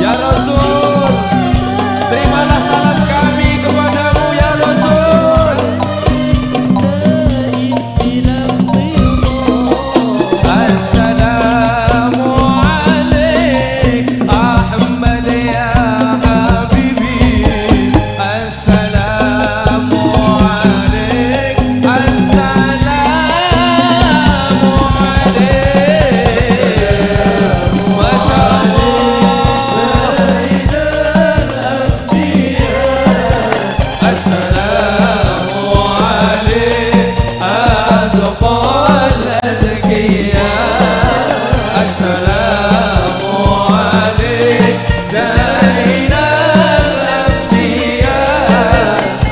Ya Rasul, terimalah salam kami kepadamu ya Rasul. Assalamu alaik Ahmad ya habibi. Assalamu alaik, assalamu alaik. Masya Allah. Assalamu alaik atqal azkiya. Assalamu alaik zainal anbiya.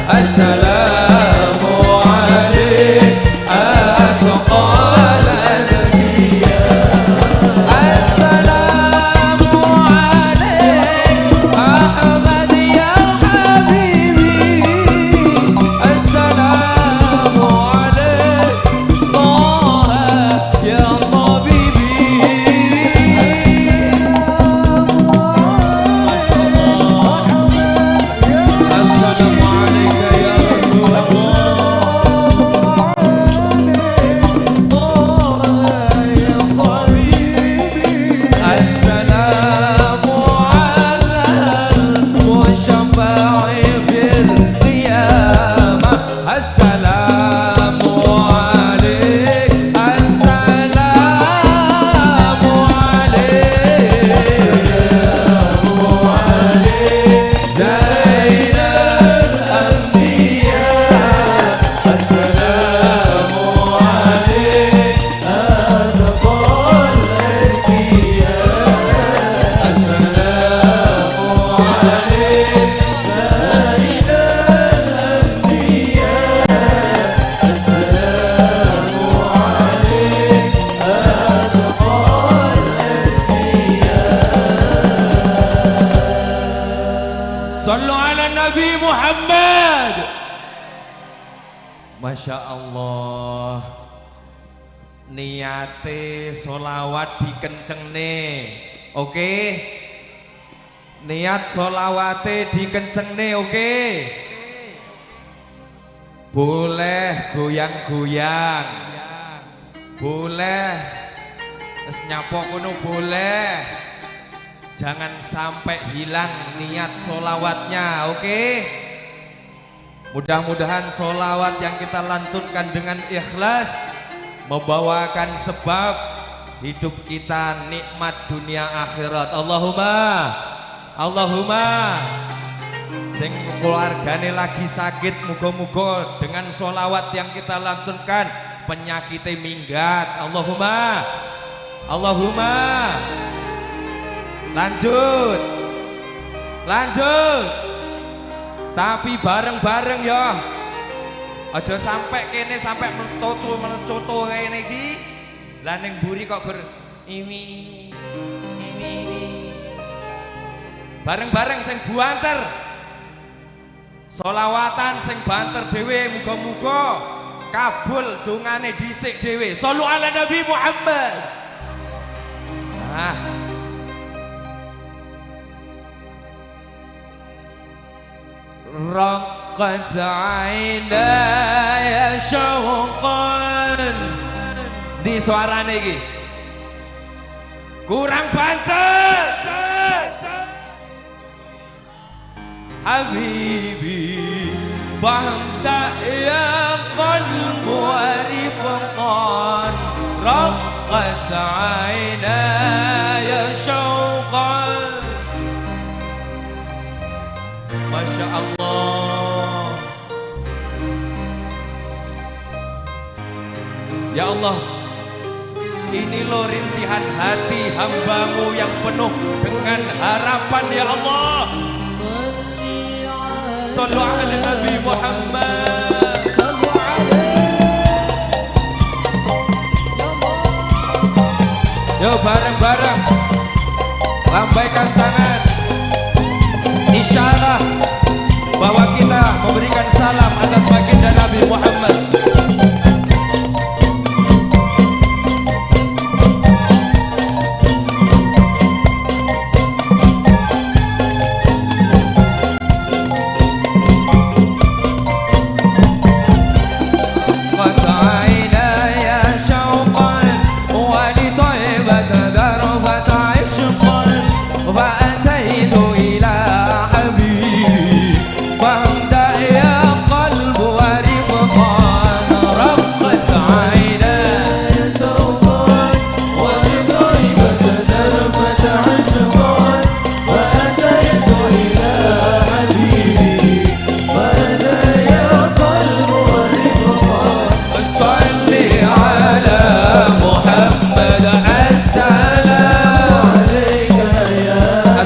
Assalamu alaik atqal azkiya. Assalamu alaik Ahmad ya habibi. Assalamu alaik Taha ya tabibi. Masya Allah. Assalamu alaika ya Rasulullah. Assalamu ala al-musyafa'i fil qiyamah. Assalamu alaik, assalamu alaik, Zainal Anbiya. Assalamu alaik atqal azkiya. Assalamu alaik Zainal Anbiya. Assalamu alaik atqal azkiya. Sallu ala Nabi Muhammad. Masya Allah. Niate solawat dikencengne. Oke. Niat solawate dikencengne, oke. Boleh goyang-goyang. Boleh wis nyapo kono boleh. Jangan sampai hilang niat solawatnya, oke? Mudah-mudahan solawat yang kita lantunkan dengan ikhlas membawakan sebab hidup kita nikmat dunia akhirat. Allahumma, Allahumma. Sing keluargane lagi sakit, muga-muga dengan solawat yang kita lantunkan penyakitnya minggat. Allahumma, Allahumma. Lanjut, lanjut. Tapi bareng-bareng ya. Aja sampai kene sampai melecoco melecoto kene iki. Lah ning mburi kok gur imi imi. Bareng-bareng sing buanter. Solawatan sing banter dhewe, muga-muga kabul dongane dhisik dhewe. Shallu ala Nabi Muhammad. Ah. Raqat ainaya syauqan. Di suarane iki kurang banter. Habibi fahta ya qalbu warifqan. Raqat ainaya syauqan. Masya Allah. Ya Allah, ini loh rintihan hati hambamu yang penuh dengan harapan ya Allah. Sallu ala Nabi Muhammad. Yo bareng-bareng lambaikan tangan, isyarat bahwa kita memberikan salam atas baginda Nabi Muhammad. فأتيت إلى حبيبي فاهدأ يا قلب ورفقا رقت عيناي سوقا ولطيبة ذرفت عشقا فأتيت إلى حبيبي فأتى يا قلب ورفقا. صل على محمد السلام عليك يا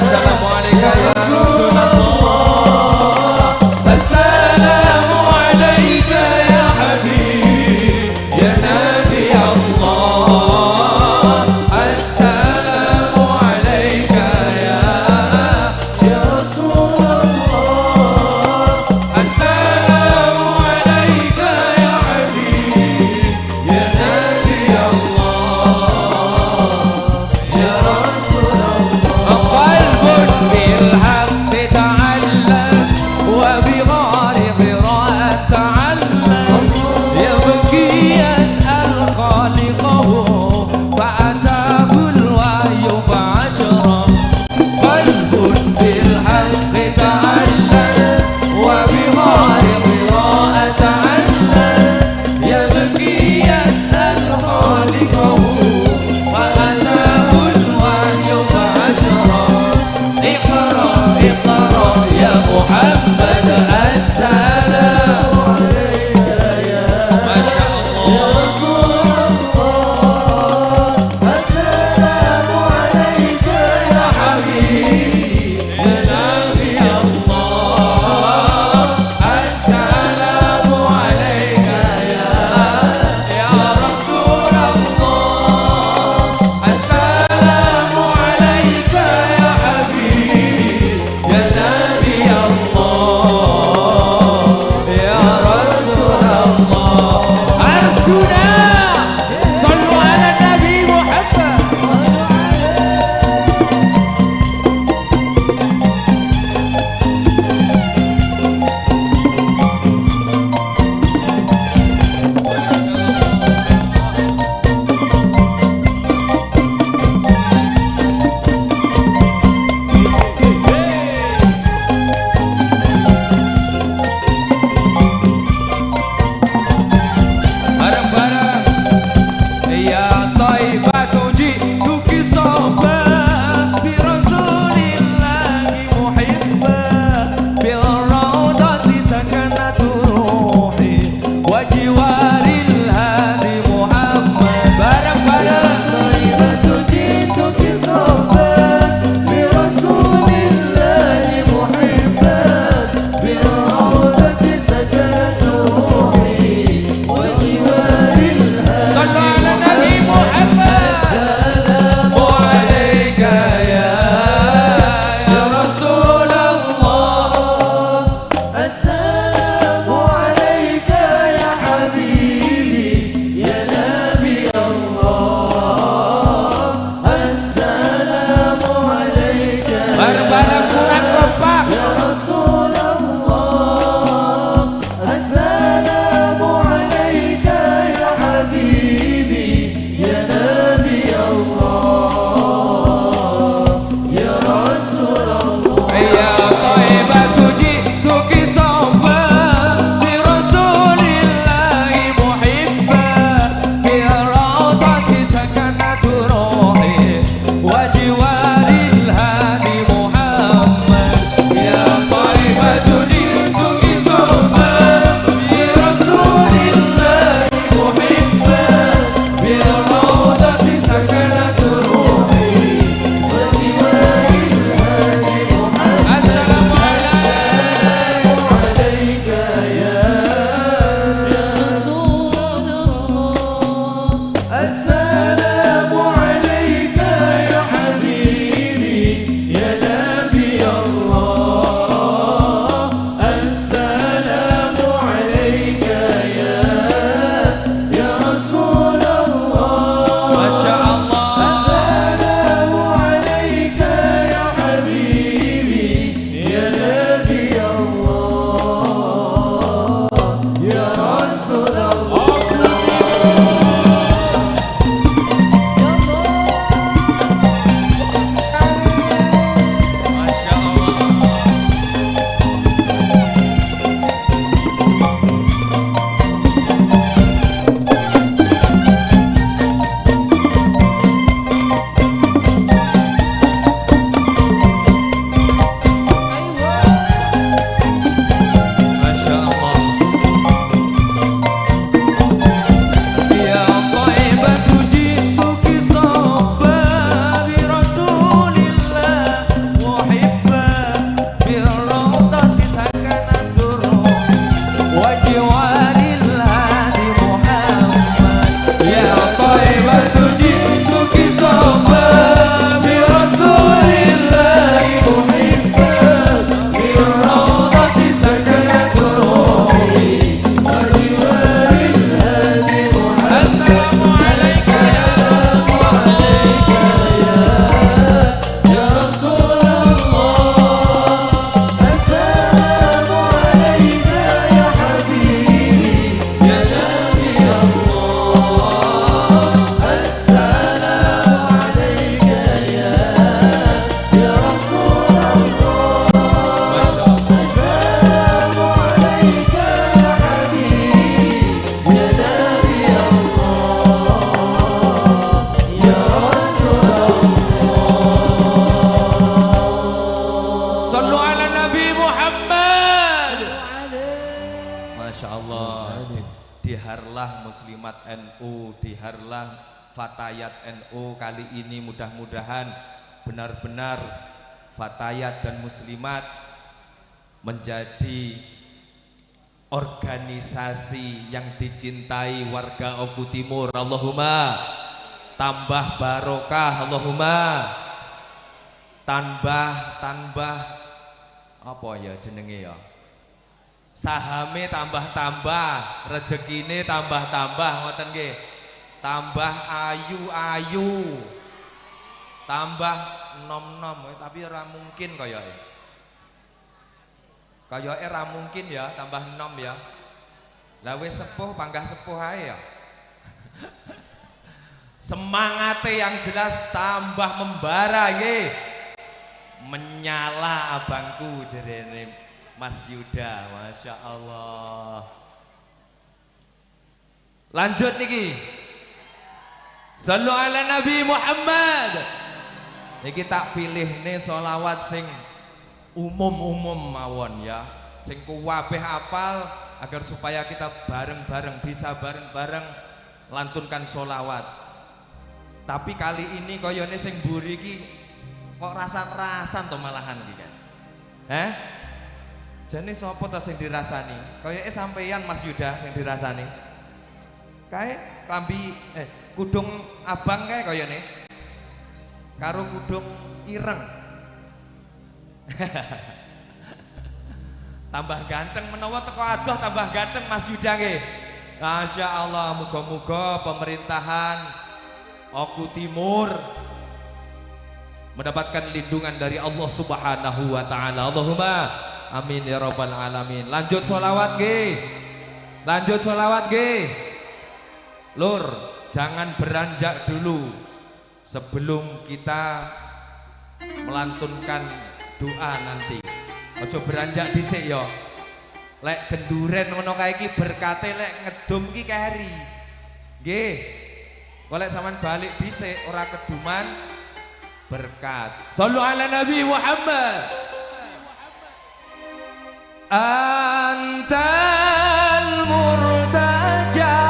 Harlah Muslimat NU, di Harlah Fatayat NU kali ini mudah-mudahan benar-benar Fatayat dan Muslimat menjadi organisasi yang dicintai warga Oku Timur. Allahumma tambah barokah, Allahumma tambah tambah apa ya jenenge ya, sahame tambah-tambah, rezekine tambah-tambah, ngoten nggih, tambah ayu-ayu, tambah nom-nom, tapi ora mungkin kayake. Kayake ora mungkin ya tambah nom ya. Lah wis sepuh panggah sepuh ae ya. Semangate yang jelas tambah membara nggih. Menyala abangku jerene Mas Yuda, Masya Allah. Lanjut niki. Sallu ala Nabi Muhammad. Niki tak pilih nih solawat sing umum-umum mawon ya, sing kuwabeh apal agar supaya kita bareng-bareng bisa bareng-bareng lantunkan solawat. Tapi kali ini koyone sing mburi iki kok rasan-rasan to malahan iki kan. Heh? Jane sapa ta sing dirasani? Koyoke sampeyan Mas Yuda sing dirasani. Kae klambi kudung abang kae koyone. Karo kudung ireng. Tambah ganteng menawa teko adoh tambah ganteng Mas Yuda nggih. Masya Allah, muga-muga pemerintahan Oku Timur mendapatkan lindungan dari Allah Subhanahu wa taala. Allahumma amin ya rabbal alamin. Lanjut sholawat nggih. Lanjut sholawat nggih. Lur, jangan beranjak dulu sebelum kita melantunkan doa nanti. Ojo beranjak dhisik ya. Lek genduren ngono kae iki berkate lek ngedum ki keri. Nggih. Kok lek sampean balik dhisik ora keduman berkat. Sallu ala Nabi Muhammad. Antal murtaja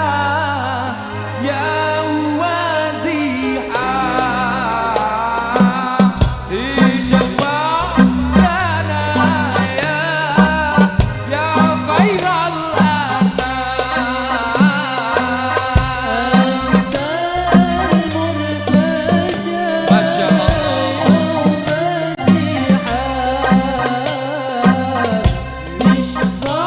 ya waziha isyafa lana ya ya khairal anam. Antal murtaja Masya Allah. Waziha isyafa.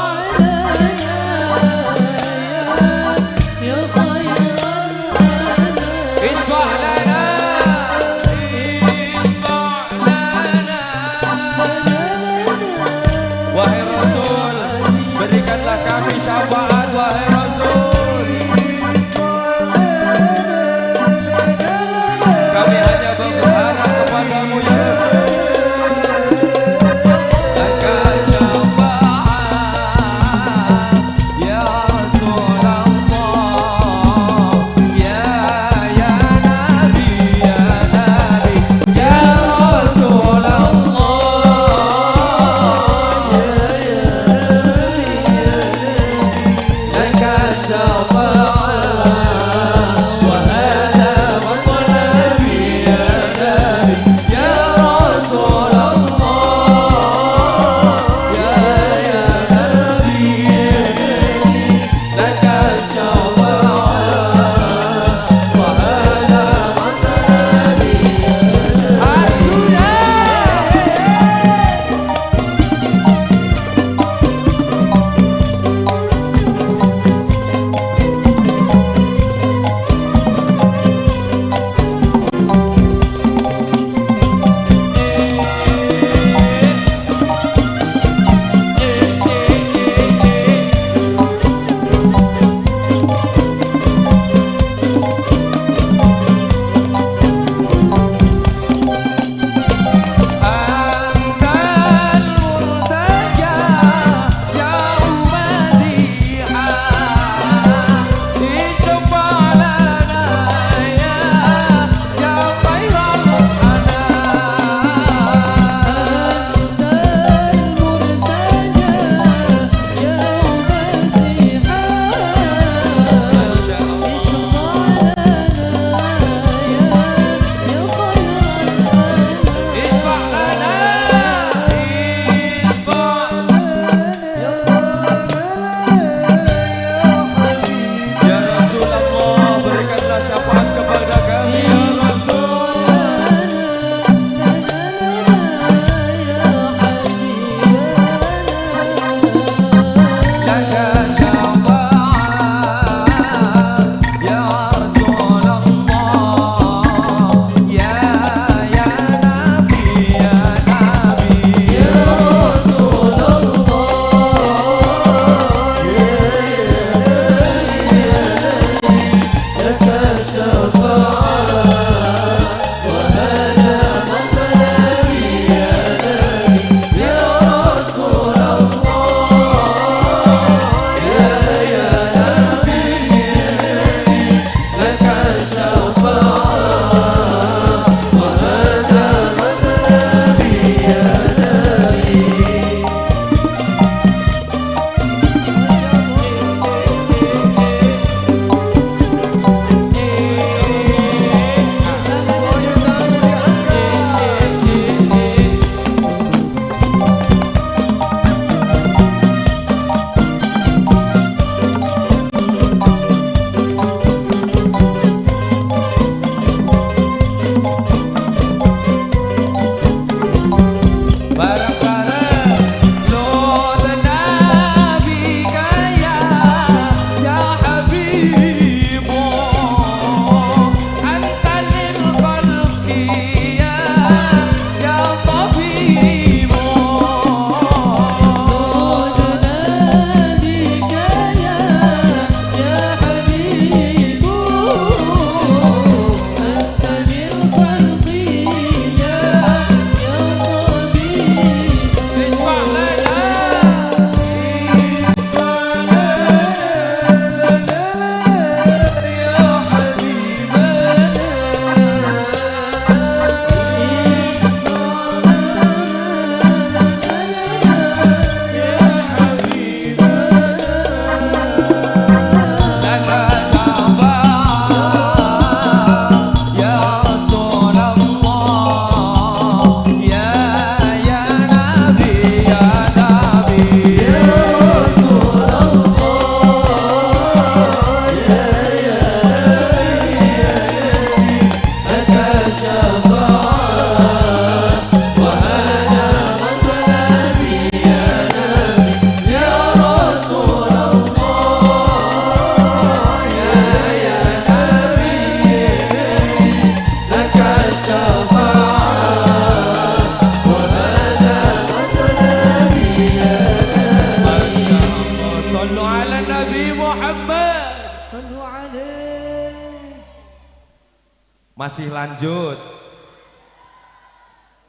Masih lanjut.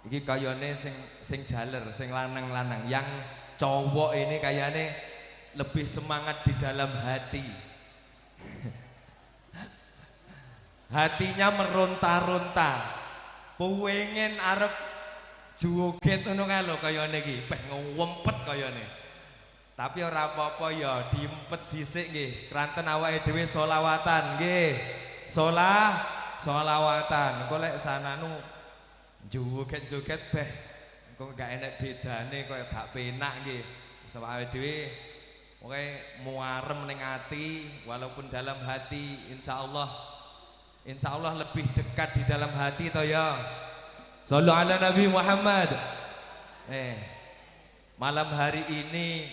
Iki kayane sing sing jaler, sing lanang-lanang. Yang cowok ini kayane lebih semangat di dalam hati. Hatinya meronta-ronta. Pengen arep joget ngono kae lho kayane iki, peh ngewempet kayane. Tapi ora apa-apa ya, diempet dhisik nggih. Kranten awake dhewe solawatan nggih. Solawatan. Engko lek sananu joget-joget beh engko gak enek bedane koyo gak penak nggih. Sebab awake dhewe pokoke muarem ning ati, walaupun dalam hati insyaallah lebih dekat di dalam hati to ya. Sallu ala Nabi Muhammad. Malam hari ini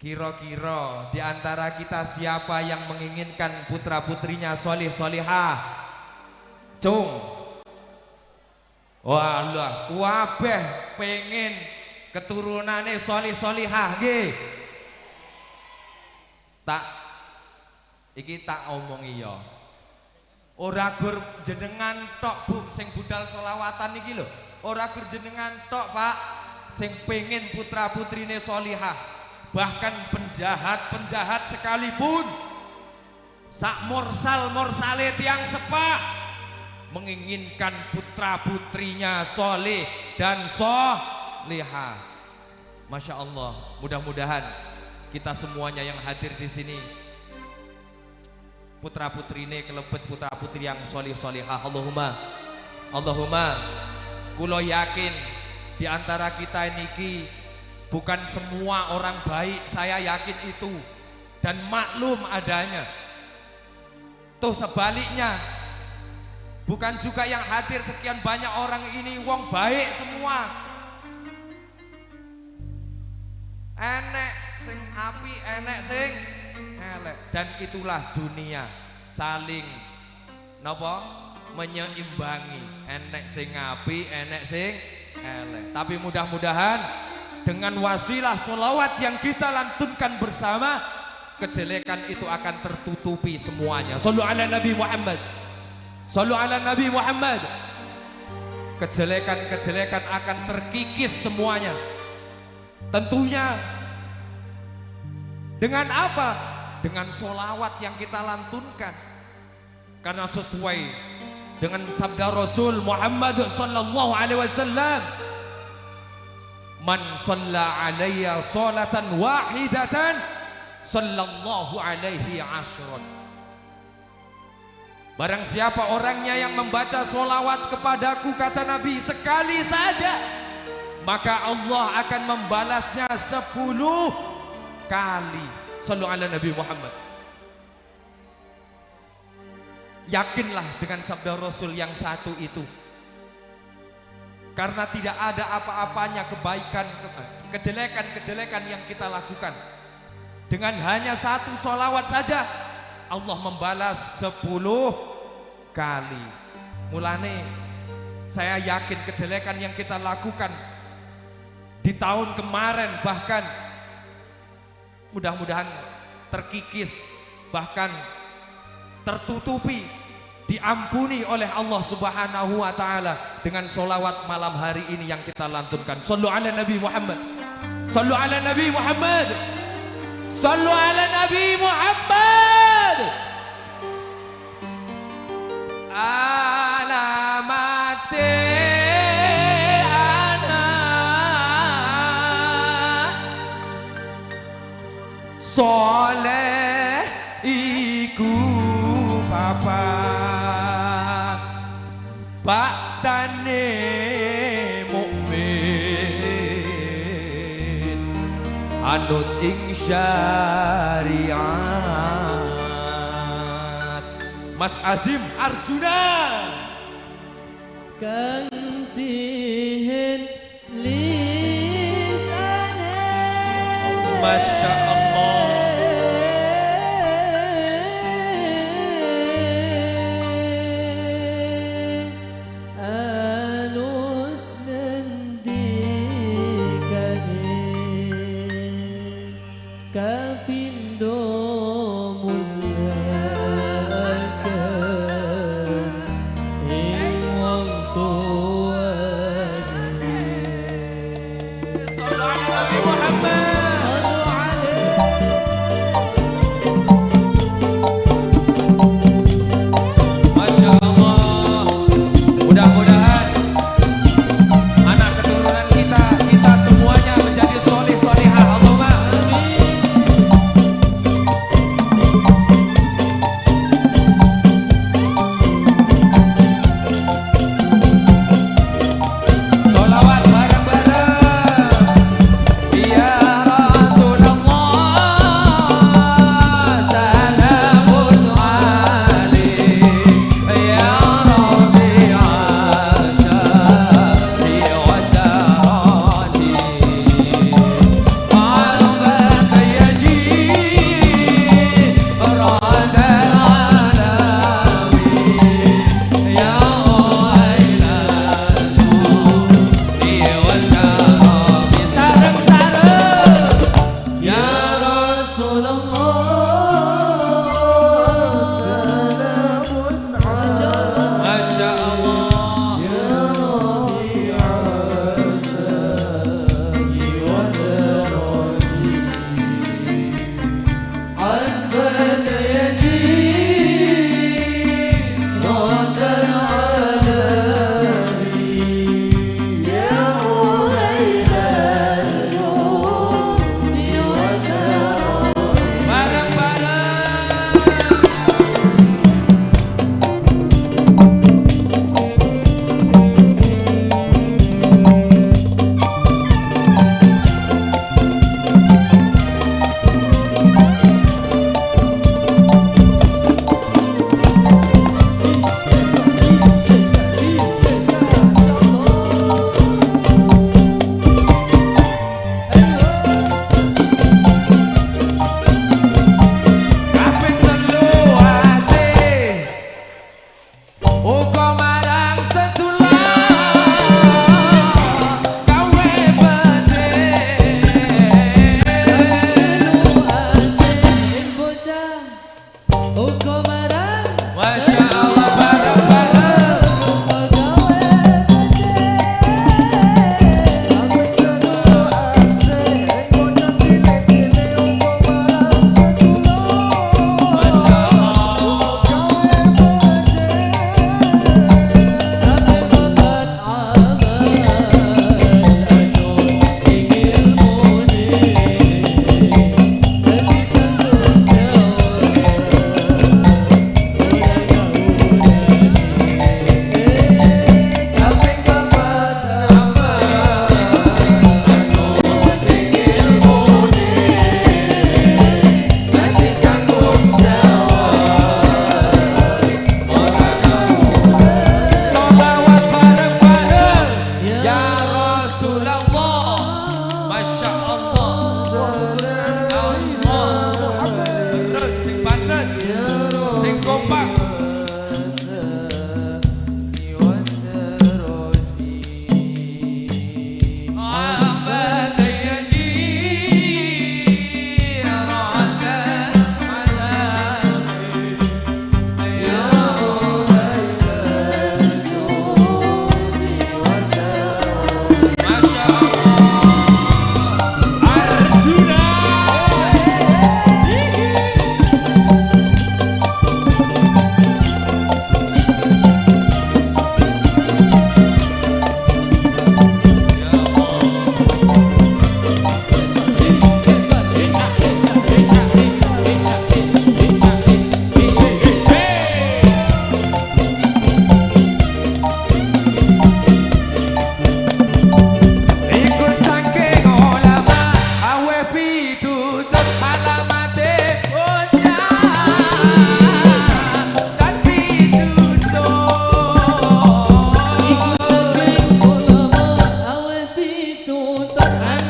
kira-kira di antara kita siapa yang menginginkan putra-putrinya solih solihah? Cung. Walah, kuabeh pengen keturunane solih solihah nggih. Tak iki tak omongi ya. Ora gur jenengan tok Bu sing budal solawatan iki lho. Ora gur jenengan tok Pak sing pengen putra-putrine solihah. Bahkan penjahat-penjahat sekalipun, sak morsal-morsale tiang sepak menginginkan putra-putrinya soleh dan solihah. Masya Allah, mudah-mudahan kita semuanya yang hadir di sini putra-putrine kelebet putra-putri yang solih solihah. Allahumma, Allahumma. Kulo yakin di antara kita niki bukan semua orang baik, saya yakin itu, dan maklum adanya. Tuh sebaliknya, bukan juga yang hadir sekian banyak orang ini wong baik semua. Enek sing api, enek sing elek, dan itulah dunia, saling napa menyeimbangi. Enek sing api, enek sing elek. Tapi mudah-mudahan dengan wasilah sholawat yang kita lantunkan bersama, kejelekan itu akan tertutupi semuanya. Sallu ala Nabi Muhammad. Sallu ala Nabi Muhammad. Kejelekan-kejelekan akan terkikis semuanya. Tentunya dengan apa? Dengan sholawat yang kita lantunkan. Karena sesuai dengan sabda Rasul Muhammad sallallahu alaihi wasallam, man shalla alayya sholatan wahidatan sallallahu alaihi ashron. Barang siapa orangnya yang membaca sholawat kepadaku, kata Nabi, sekali saja, maka Allah akan membalasnya 10 kali. Sallu ala Nabi Muhammad. Yakinlah dengan sabda Rasul yang satu itu. Karena tidak ada apa-apanya kebaikan, kejelekan-kejelekan yang kita lakukan. Dengan hanya satu sholawat saja, Allah membalas 10 kali. Mulane saya yakin kejelekan yang kita lakukan di tahun kemarin bahkan mudah-mudahan terkikis, bahkan tertutupi, diampuni oleh Allah Subhanahu wa taala dengan sholawat malam hari ini yang kita lantunkan. Sallu ala Nabi Muhammad. Sallu ala Nabi Muhammad. Sallu ala Nabi Muhammad. Alamate ana soleh iku papa baktane mukmin anut ing syariat. Mas Azim Arjuna gantihin lisane. Masya Allah. Alus ngendikane kapindo mulyaken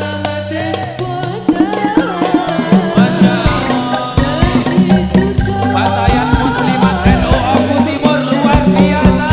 Alamate bocah. Masya Allah. Dadi cucu. Fatayat Muslimat NU Oku Timur luar biasa.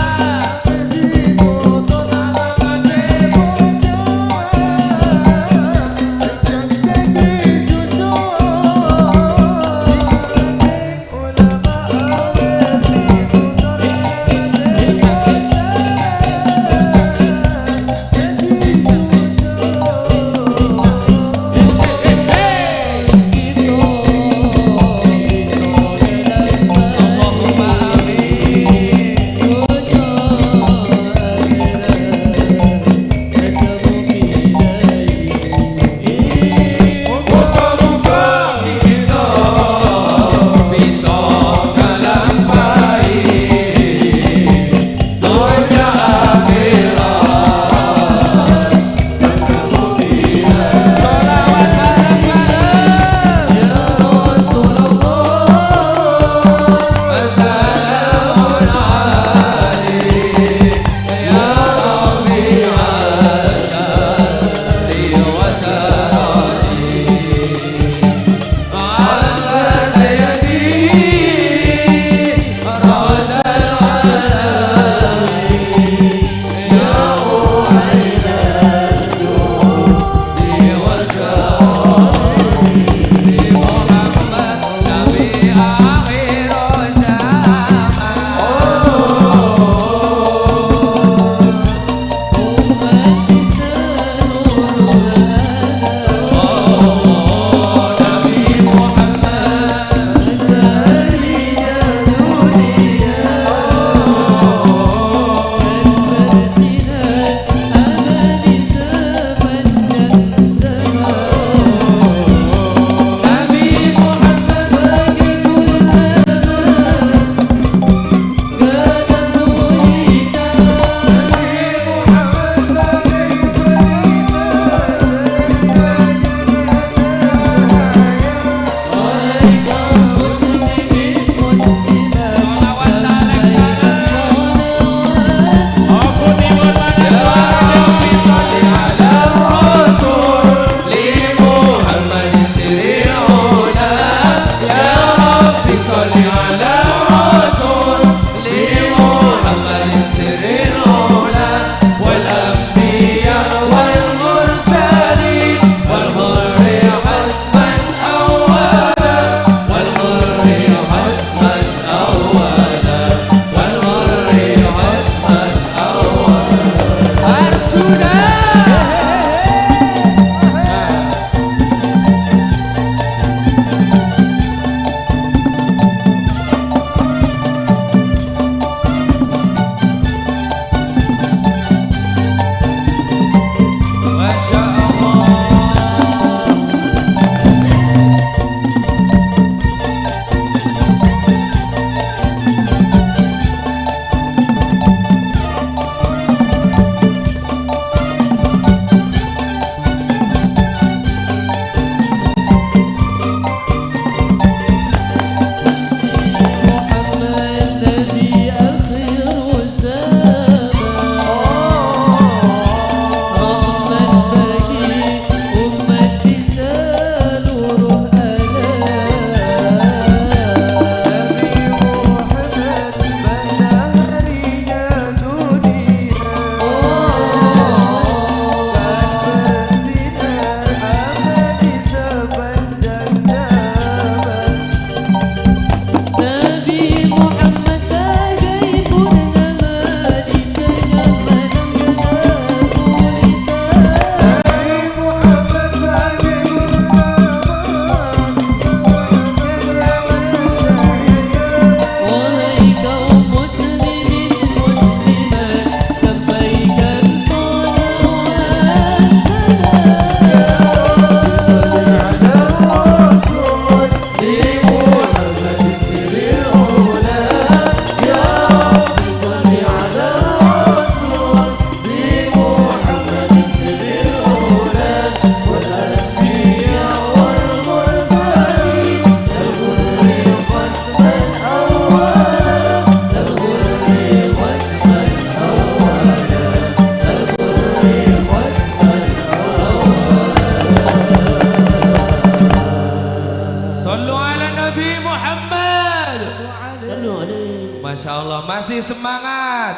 Allah, masih semangat.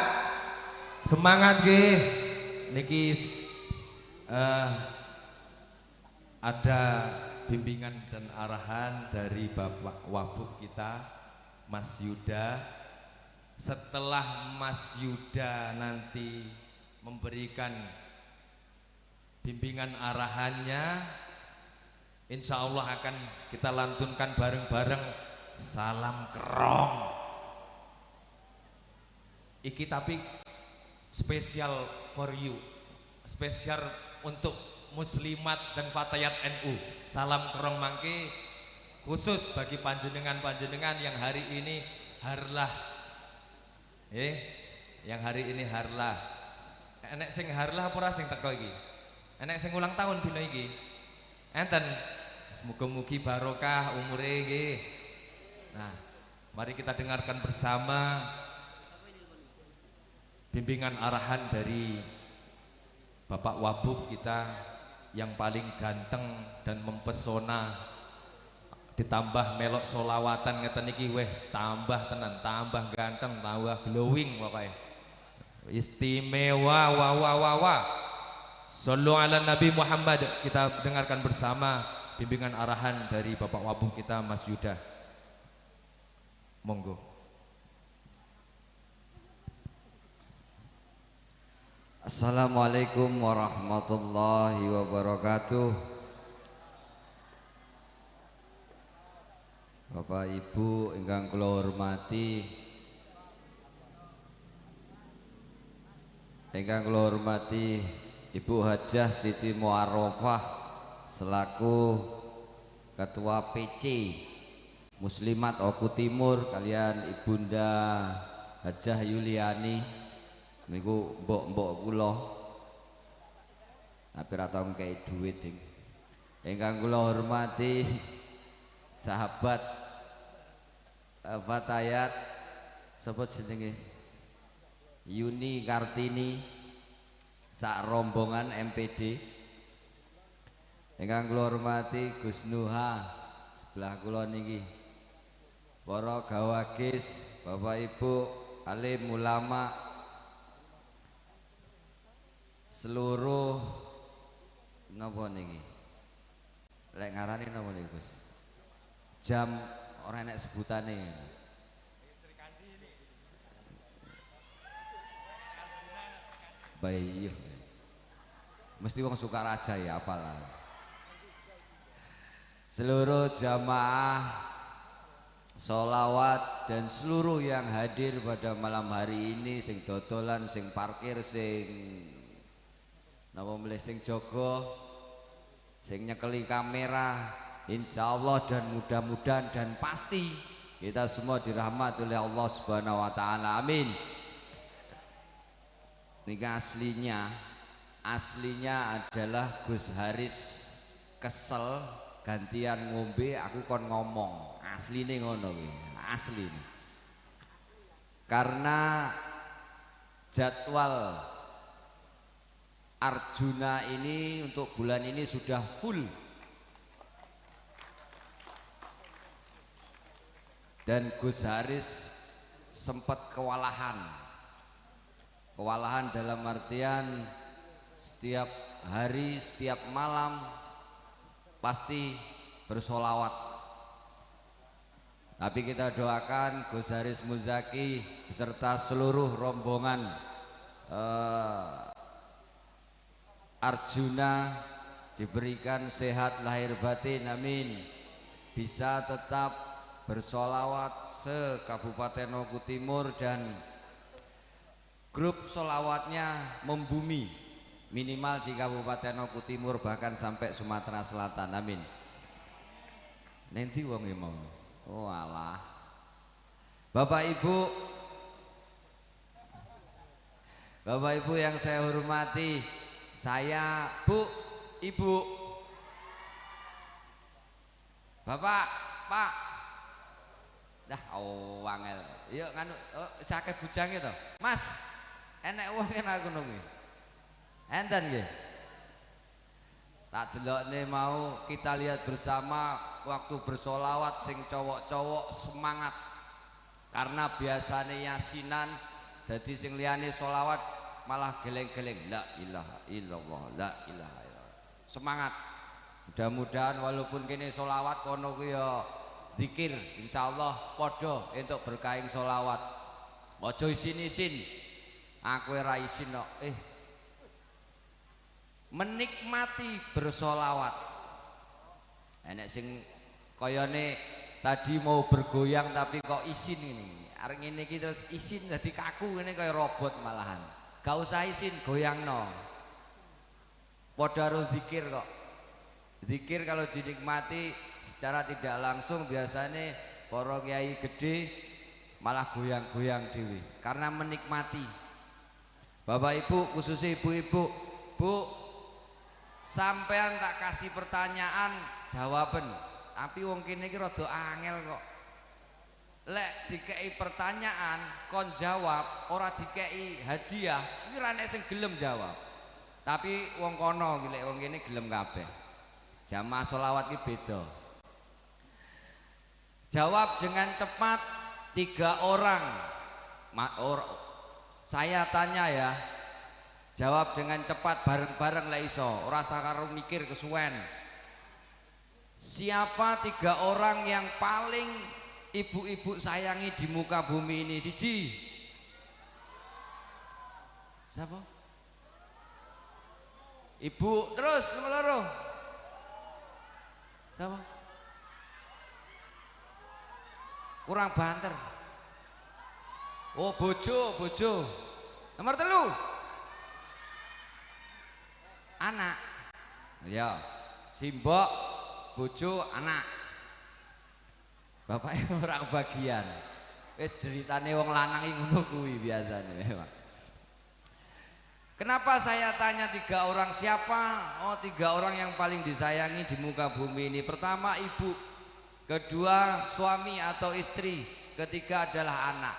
Semangat nggih. Niki ada bimbingan dan arahan dari Bapak Wabub kita, Mas Yuda. Setelah Mas Yuda nanti memberikan bimbingan arahannya, insya Allah akan kita lantunkan bareng-bareng salam kerong. Iki tapi spesial for you, spesial untuk muslimat dan fatayat NU. Salam kerong mangke khusus bagi panjenengan-panjenengan yang hari ini harlah. Yang hari ini harlah. Enek sing harlah apa ora sing teko iki? Enek sing ulang tahun dina iki? Enten. Semoga-mugi barokah umure nggih. Nah, mari kita dengarkan bersama bimbingan arahan dari Bapak Wabub kita yang paling ganteng dan mempesona, ditambah melok solawatan ngeten iki weh tambah tenan, tambah ganteng, tambah glowing pokoknya. Istimewa wa wa wa wa. Sallu ala Nabi Muhammad. Kita dengarkan bersama bimbingan arahan dari Bapak Wabub kita Mas Yuda. Monggo. Assalamualaikum warahmatullahi wabarakatuh. Bapak Ibu ingkang kula hormati, ingkang kula hormati Ibu Hajah Siti Muarofah selaku Ketua PC Muslimat Oku Timur, kalian Ibunda Hajah Yuliani niku mbok-mbok kula, tapi ra tau ngekeki dhuwit. Ingkang kula hormati sahabat Fatayat sapa jenenge Yuni Kartini sak rombongan MPD. Ingkang kula hormati Gus Nuha sebelah kula niki, para gawagis, Bapak Ibu, alim ulama, seluruh napa niki lek ngarani napa niki Gus, jam ora enek sebutane. Baik, mesti wong Sukaraja ya apalah. Seluruh jamaah sholawat dan seluruh yang hadir pada malam hari ini, sing dodolan, sing parkir, sing napa mleh, sing jaga, sing nyekeli kamera, insyaallah dan mudah-mudahan dan pasti kita semua dirahmati oleh Allah Subhanahu wa taala. Amin. Niki aslinya adalah Gus Haris kesel gantian ngombe aku kon ngomong. Asline ngono kuwi, asline. Karena jadwal Arjuna ini untuk bulan ini sudah full. Dan Gus Haris sempat kewalahan. Kewalahan dalam artian setiap hari, setiap malam pasti bersolawat. Tapi kita doakan Gus Haris Muzaki beserta seluruh rombongan Arjuna diberikan sehat lahir batin, amin. Bisa tetap bersolawat se-Kabupaten Oku Timur dan grup solawatnya membumi minimal di Kabupaten Oku Timur bahkan sampai Sumatera Selatan, amin. Nanti wong mau, oh alah. Bapak Ibu, Bapak Ibu yang saya hormati, saya Bu, Ibu, Bapak, Pak. Dah, oh angel. Yuk nganu, oh, sakit bujange to. Mas, enek wong kene aku nunggu. Enten nggih. Tak delokne mau kita lihat bersama waktu bersolawat sing cowok-cowok semangat. Karena biasane yasinan dadi sing liyane sholawat malah geleng-geleng la ilaha illallah, la ilaha illallah. Semangat. Mudah-mudahan walaupun kene sholawat kono ku ya zikir, insyaallah padha entuk berkahing sholawat. Aja isin-isin. Aku ora isin kok. Menikmati bersolawat. Enek sing kayane tadi mau bergoyang tapi kok isin ini. Arep ngene iki terus isin dadi kaku ngene kaya robot malahan. Gak usah isin, goyangno. Padha karo zikir kok. Zikir kalau dinikmati secara tidak langsung biasanya para kiai gede malah goyang-goyang dhewe karena menikmati. Bapak Ibu, khususnya ibu-ibu, Bu, sampean tak kasih pertanyaan jawaben, tapi wong kene iki rada angel kok. Lek dikei pertanyaan kon jawab, ora dikei hadiah, iki ora nek sing gelem jawab. Tapi wong kono iki lek wong kene gelem kabeh. Jamaah sholawat iki beda. Jawab dengan cepat 3 orang. Saya tanya ya. Jawab dengan cepat bareng-bareng lek iso, ora usah karo mikir kesuwen. Siapa 3 orang yang paling ibu-ibu sayangi di muka bumi ini? Siji. Siapa? Ibu, terus nomor loro. Siapa? Kurang banter. Oh, bojo, bojo. Nomor 3. Anak. Ya, simbok, bojo, anak. Bapaknya ora kebagian. Wis deritane wong lanang iki ngono kuwi biasane memang. Kenapa saya tanya 3 orang siapa? Oh, 3 orang yang paling disayangi di muka bumi ini. Pertama ibu, kedua suami atau istri, ketiga adalah anak.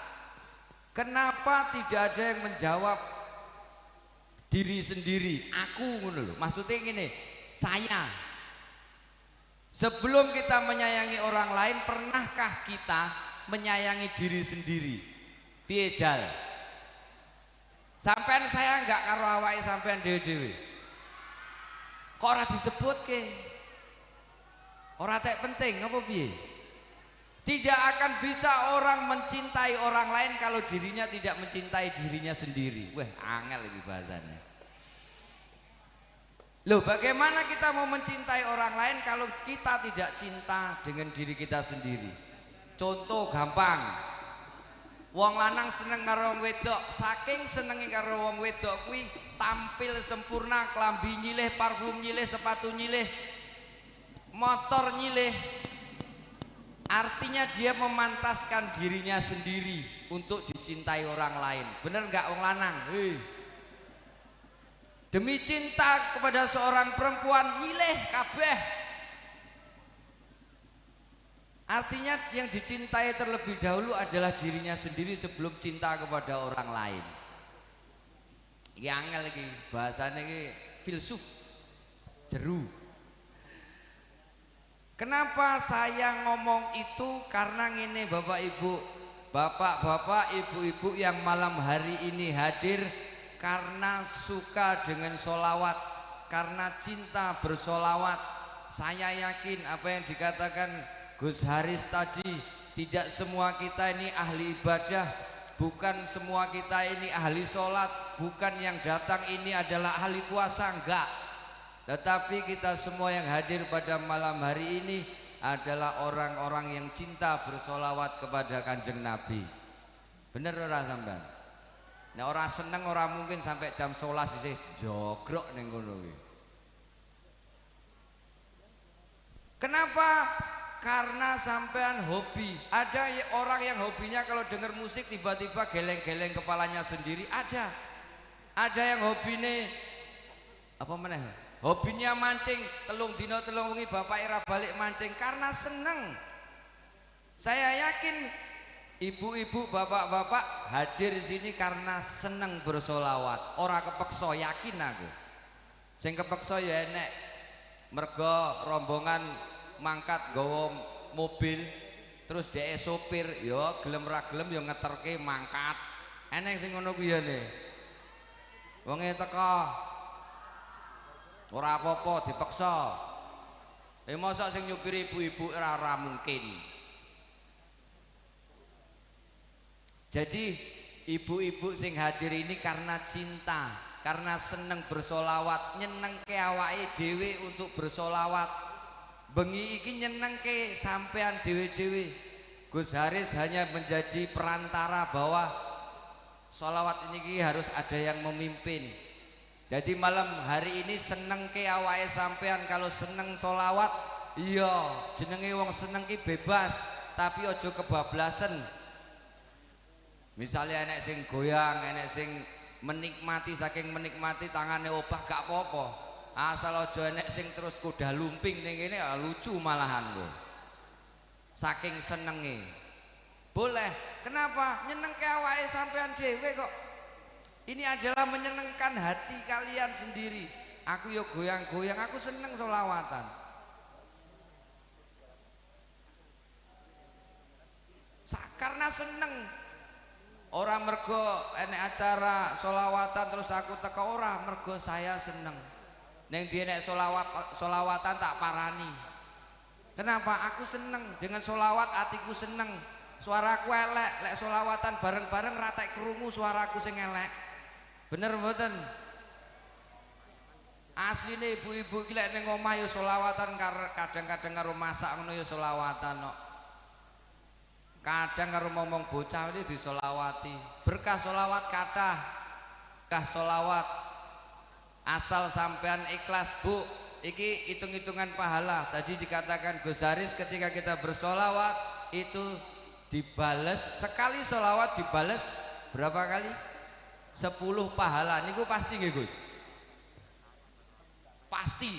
Kenapa tidak ada yang menjawab diri sendiri? Aku ngono lho. Maksudnya ngene, saya. Sebelum kita menyayangi orang lain, pernahkah kita menyayangi diri sendiri? Piye jal? Sampean saya enggak karo awake sampean dhewe-dhewe. Kok ora disebutke? Ora tek penting apa piye? Tidak akan bisa orang mencintai orang lain kalau dirinya tidak mencintai dirinya sendiri. Wah, angel iki bahasanya. Loh, bagaimana kita mau mencintai orang lain kalau kita tidak cinta dengan diri kita sendiri? Contoh gampang. Wong lanang seneng karo wong wedok, saking senenge karo wong wedok kuwi tampil sempurna, klambi nyilih, parfum nyilih, sepatu nyilih, motor nyilih. Artinya dia memantaskan dirinya sendiri untuk dicintai orang lain. Bener nggak wong lanang? Hei. Demi cinta kepada seorang perempuan nyilih kabeh. Artinya yang dicintai terlebih dahulu adalah dirinya sendiri sebelum cinta kepada orang lain. Iki angel iki, bahasane iki filsuf, jeru. Kenapa saya ngomong itu? Karena ngene Bapak Ibu, bapak-bapak, ibu-ibu yang malam hari ini hadir karena suka dengan sholawat, karena cinta bersolawat. Saya yakin apa yang dikatakan Gus Haris tadi, tidak semua kita ini ahli ibadah, bukan semua kita ini ahli sholat, bukan yang datang ini adalah ahli puasa, enggak. Tetapi kita semua yang hadir pada malam hari ini adalah orang-orang yang cinta bersolawat kepada Kanjeng Nabi. Bener ora sampean? Nek ora seneng ora mungkin sampai jam 11 isih jogrok ning kono kuwi. Kenapa? Karena sampean hobi. Ada orang yang hobinya kalau denger musik tiba-tiba geleng-geleng kepalanya sendiri, ada. Ada yang hobine apa meneh? Hobinya mancing, 3 dino 3 wengi bapak ora balik mancing karena seneng. Saya yakin ibu-ibu, bapak-bapak hadir di sini karena seneng bersolawat. Ora kepeksa, yakin aku. Sing kepeksa ya enek. Mergo rombongan mangkat gawa mobil Terus dhek sopir ya gelem ra gelem ya ngeterke mangkat. Eneng sing ngono kuwi ya ne. Wonge teko. Ora apa-apa dipaksa. Mosok sing nyupiri ibu-ibu ora mungkin. Jadi ibu-ibu sing hadir ini karena cinta, karena seneng bersolawat, nyenengke awake dhewe untuk bersolawat. Bengi iki nyenengke sampean dhewe-dhewe. Gus Haris hanya menjadi perantara bahwa solawat ini harus ada yang memimpin. Jadi malam hari ini senengke awake sampean. Kalau seneng solawat, iya jenenge wong seneng ki bebas, tapi aja kebablasan. Misalnya enek sing goyang, enek sing menikmati, saking menikmati tangane obah gak apa-apa. Asal aja enek sing terus kuda lumping ning kene lucu malahan kok. Saking senenge. Boleh. Kenapa? Nyenengke awake sampean dhewe kok. Ini adalah menyenangkan hati kalian sendiri. Aku yo goyang-goyang, aku seneng solawatan. Karena seneng. Ora mergo enek acara solawatan terus aku teko, ora, mergo saya seneng. Neng dia enek solawatan tak parani. Kenapa? Aku seneng dengan solawat, hatiku seneng. Suaraku elek, lek solawatan bareng-bareng ratek krungu suaraku sing elek. Bener mboten? Asline ibu-ibu iki lek ning omah ya solawatan, kadang-kadang karo masak ngono ya solawatan kok. Kadang karo ngomong bocah ini disolawati. Berkah solawat kathah. Berkah solawat. Asal sampean ikhlas, Bu. Iki hitung-hitungan pahala. Tadi dikatakan Gus Haris ketika kita bersolawat itu dibales, sekali solawat dibales berapa kali? 10 pahala. Niku pasti nggih Gus? Pasti.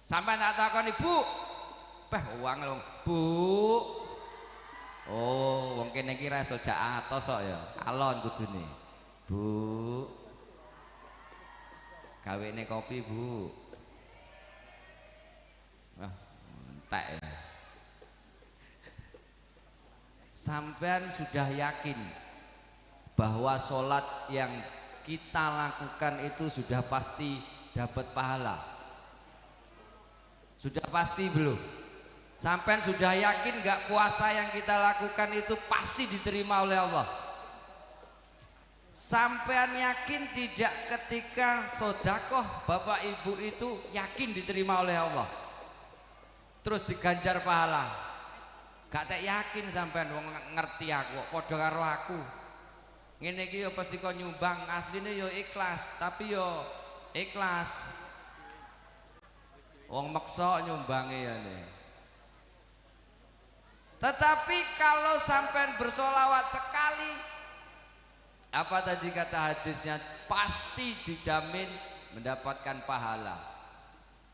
Sampai tak takoni, Bu. Peh uang lho, Bu. Oh, wong kene iki ra iso jak atos kok ya. Alon kudune. Bu. Gawene kopi, Bu. Wah, entek ya. Sampean sudah yakin bahwa sholat yang kita lakukan itu sudah pasti dapat pahala? Sudah pasti belum? Sampean sudah yakin nggak puasa yang kita lakukan itu pasti diterima oleh Allah? Sampean yakin tidak ketika sodakoh bapak ibu itu yakin diterima oleh Allah? Terus diganjar pahala. Gak tak yakin sampean, wong ngerti aku, padha karo aku. Ngene iki ya pasti kok nyumbang, asline ya ikhlas, tapi ya ikhlas. Wong meksa nyumbange ya nih. Tetapi kalau sampean bersolawat sekali, apa tadi kata hadisnya, pasti dijamin mendapatkan pahala.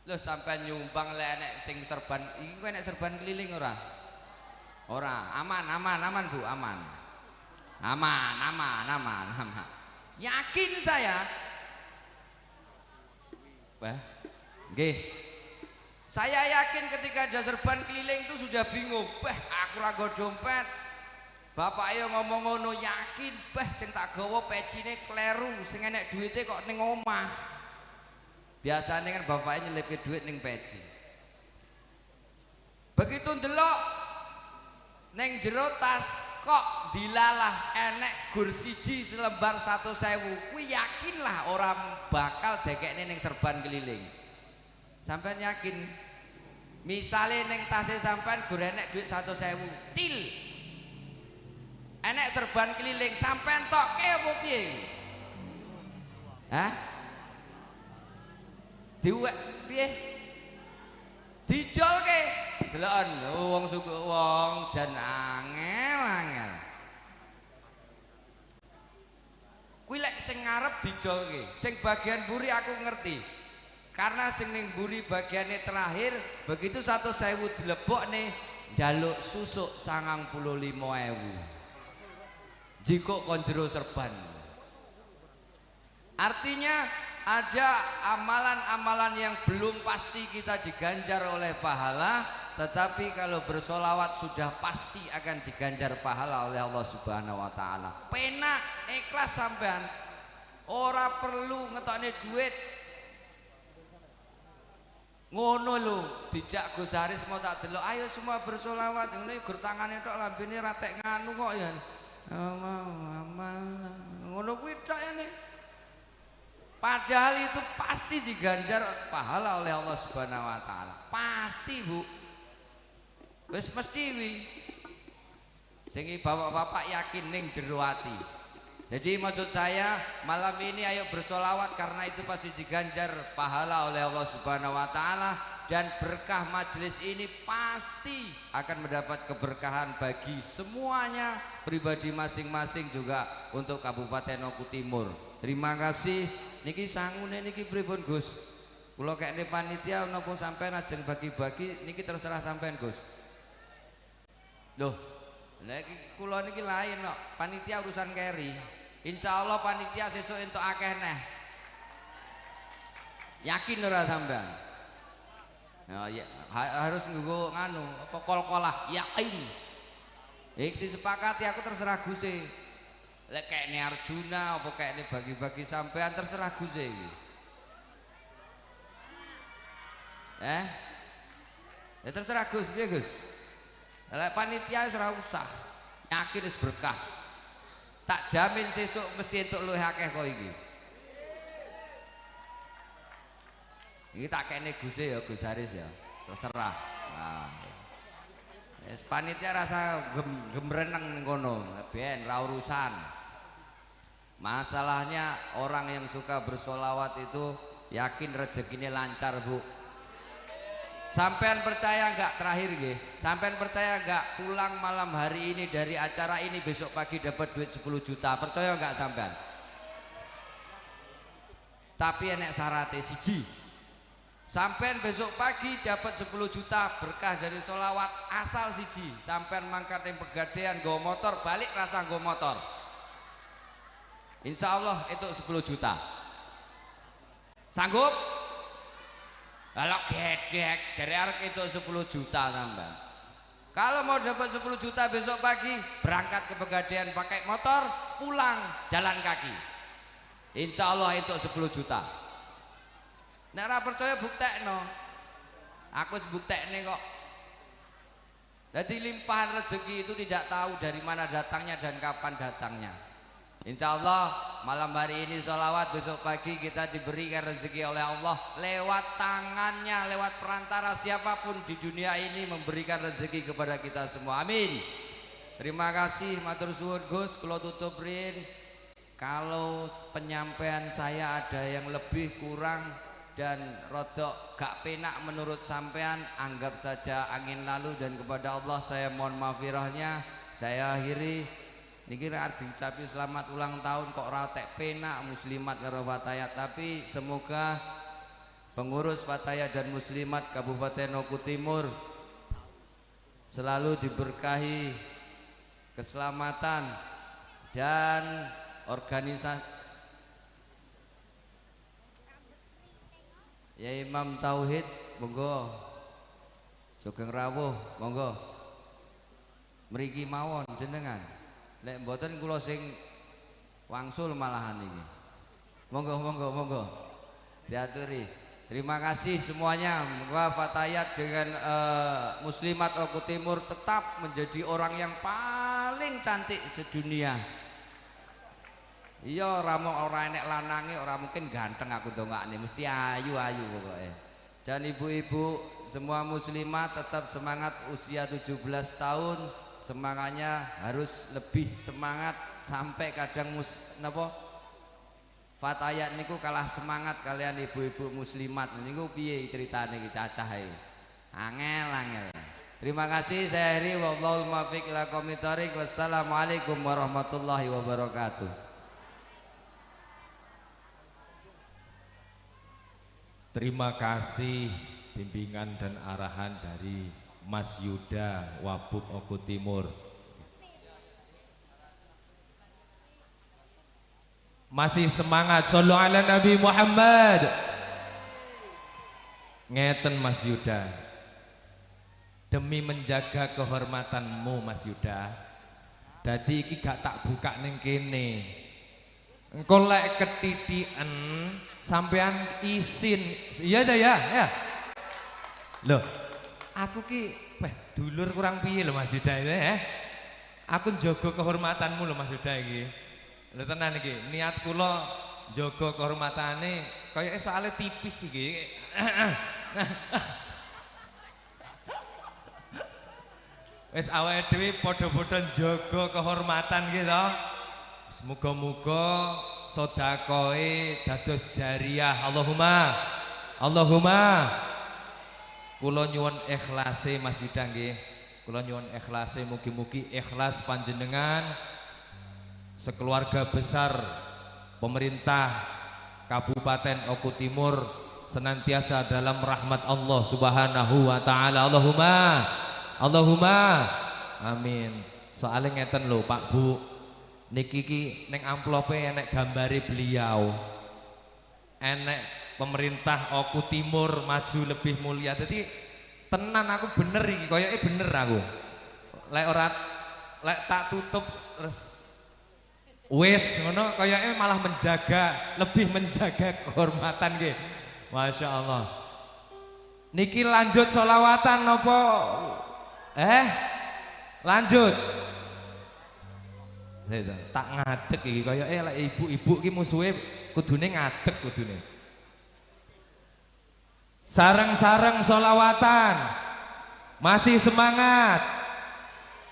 Loh sampean nyumbang lek enek sing serban, iki kowe enek serban keliling ora? Ora, aman, aman, aman Bu, aman. Aman, aman, aman, aman. Yakin saya. Wah, nggih. Saya yakin ketika ada serban keliling itu sudah bingung. Bah, aku ra nggo dompet. Bapak yo ngomong ngono, yakin, bah sing tak gawa pecine kleru, sing enek duwite kok ning omah. Biasanya kan bapaknya nyelipke duit ning peci. Begitu ndelok neng jero tas kok dilalah enek gur siji selembar 1.000, kuwi yakinlah orang bakal dekekne ning serban keliling. Sampean yakin? Misale neng tase sampean gur enek duit 1.000, til. Enek serban keliling, sampean tokke apa piye? Hah? Diwek piye? Dijolke. Deloken wong suku wong jan angel-angel. Kuwi lek sing ngarep dijolke, sing bagian buri aku ngerti. Karena sing ning buri bagiane terakhir, begitu 1.000 dilebokne njaluk susuk 95.000. Jikuk kon jero serban. Artinya ada amalan-amalan yang belum pasti kita diganjar oleh pahala, tetapi kalau bersolawat sudah pasti akan diganjar pahala oleh Allah Subhanahu wa taala. Penak, ikhlas sampean. Ora perlu ngetokne duit. Ngono lho, dijak Gus Haris mau tak delok, ayo semua bersolawat. Ngono gur tangane tok lambene ra tek nganu kok ya. Ngono kuwi tok ya nih. Padahal itu pasti diganjar pahala oleh Allah Subhanahu wa taala. Pasti, Bu. Wis mesti wi. Sing bapak-bapak yakin ning jero ati. Jadi maksud saya malam ini ayo bersolawat karena itu pasti diganjar pahala oleh Allah Subhanahu wa taala dan berkah majelis ini pasti akan mendapat keberkahan bagi semuanya, pribadi masing-masing juga untuk Kabupaten Oku Timur. Terima kasih. Niki sangune niki pripun Gus? Kula kekne panitia napa sampean ajeng bagi-bagi niki terserah sampean Gus. Loh, lha iki kula niki lain kok. Panitia urusan keri. Insyaallah panitia sesuk entuk akeh neh. Yakin ora sampean? Ya, harus nganggo nganu apa kol-kolah yakin. Iki disepakati aku terserah Guse. Lek kekne Arjuna apa kekne bagi-bagi sampean terserah Guse iki. Ya terserah Gus, piye Gus? Lek panitia wis ora usah. Yakin wis berkah. Tak jamin sesuk mesti entuk luwih akeh kok iki. Iki tak kekne Guse ya, Gus Haris ya. Terserah. Nah. Wis panitia rasa gemreneng ning kono, ben ra urusan. Masalahnya orang yang suka bersolawat itu yakin rezekinya lancar, Bu. Sampean percaya enggak terakhir nggih? Sampean percaya enggak pulang malam hari ini dari acara ini besok pagi dapat duit 10 juta? Percaya enggak sampean? Tapi enek syaratnya siji. Sampean besok pagi dapat 10 juta berkah dari solawat asal siji. Sampean mangkat yang pegadaian nggo motor, balik rasa nggo motor. Insya Allah itu 10 juta. Sanggup? Kalau gedek dari arek itu 10 juta tambah. Kalau mau dapat 10 juta besok pagi, berangkat ke pegadaian pakai motor, pulang jalan kaki. Insya Allah itu 10 juta. Nek ora percaya buktekno. Aku wis buktekne kok. Jadi limpahan rezeki itu tidak tahu dari mana datangnya dan kapan datangnya. Insya Allah malam hari ini sholawat, besok pagi kita diberikan rezeki oleh Allah lewat tangannya, lewat perantara siapapun di dunia ini memberikan rezeki kepada kita semua. Amin. Terima kasih, matur suwun Gus, kula tutup rin. Kalau penyampaian saya ada yang lebih kurang dan rodok gak penak menurut sampean, anggap saja angin lalu, dan kepada Allah saya mohon maafirahnya. Saya akhiri. Niki arep diucapi selamat ulang tahun kok ora tek penak muslimat karo Fatayat, tapi semoga pengurus Fatayat dan muslimat Kabupaten Oku Timur selalu diberkahi keselamatan dan organisasi. Ya Imam Tauhid monggo, sugeng rawuh monggo, mriki mawon jenengan. Lek mboten kula sing wangsul malahan iki. Monggo monggo monggo. Diaturi. Terima kasih semuanya. Moga Fatayat dengan muslimat Oku Timur tetap menjadi orang yang paling cantik sedunia. Iya, ora mung ora enek lanange ora mungkin ganteng aku dongakne, mesti ayu-ayu pokoke. Dan ibu-ibu semua muslimat tetap semangat usia 17 tahun. Semangatnya harus lebih semangat sampai kadang napa Fatayat niku kalah semangat kalian ibu-ibu muslimat niku piye ceritane iki cacahe angel angel. Terima kasih, saya Heri, wallahul muwaffiq ila aqwamit thoriq. Wassalamualaikum warahmatullahi wabarakatuh. Terima kasih bimbingan dan arahan dari Mas Yuda Wabub Oku Timur. Masih semangat, shollu ala Nabi Muhammad. Ngeten Mas Yuda, Demi menjaga kehormatanmu Mas Yuda. Dadi iki gak tak buka ning kene. Engko lek ketitiken sampean isin. Iya ta ya? Ya. Loh, aku ki dulur kurang piye lho Mas Yuda ini eh. Aku njaga kehormatanmu lho Mas Yuda iki. Lho tenan iki, niat kula njaga kehormatane kayake soalnya tipis iki. Wis awake dhewe padha-padha njaga kehormatan iki to. Semoga-moga sedekahe dados jariah. Allahumma Allahumma. Kula nyuwun ikhlase Mas Yuda nggih. Kula nyuwun ikhlase, mugi-mugi ikhlas panjenengan sekeluarga besar pemerintah Kabupaten Oku Timur senantiasa dalam rahmat Allah Subhanahu wa taala. Allahumma Allahumma amin. Soalnya ngeten lho Pak Bu, niki ki ning amplope enek gambare beliau, enek pemerintah Oku Timur maju lebih mulia. Jadi tenan aku bener iki, koyoke bener aku. Lek ora lek tak tutup terus wis ngono koyoke malah menjaga, lebih menjaga kehormatan nggih. Masya Allah. Niki lanjut solawatan nopo? Lanjut. Tak ngadeg iki koyoke lek ibu-ibu iki musuhe kudune ngadeg kudune. Sareng-sareng solawatan. Masih semangat.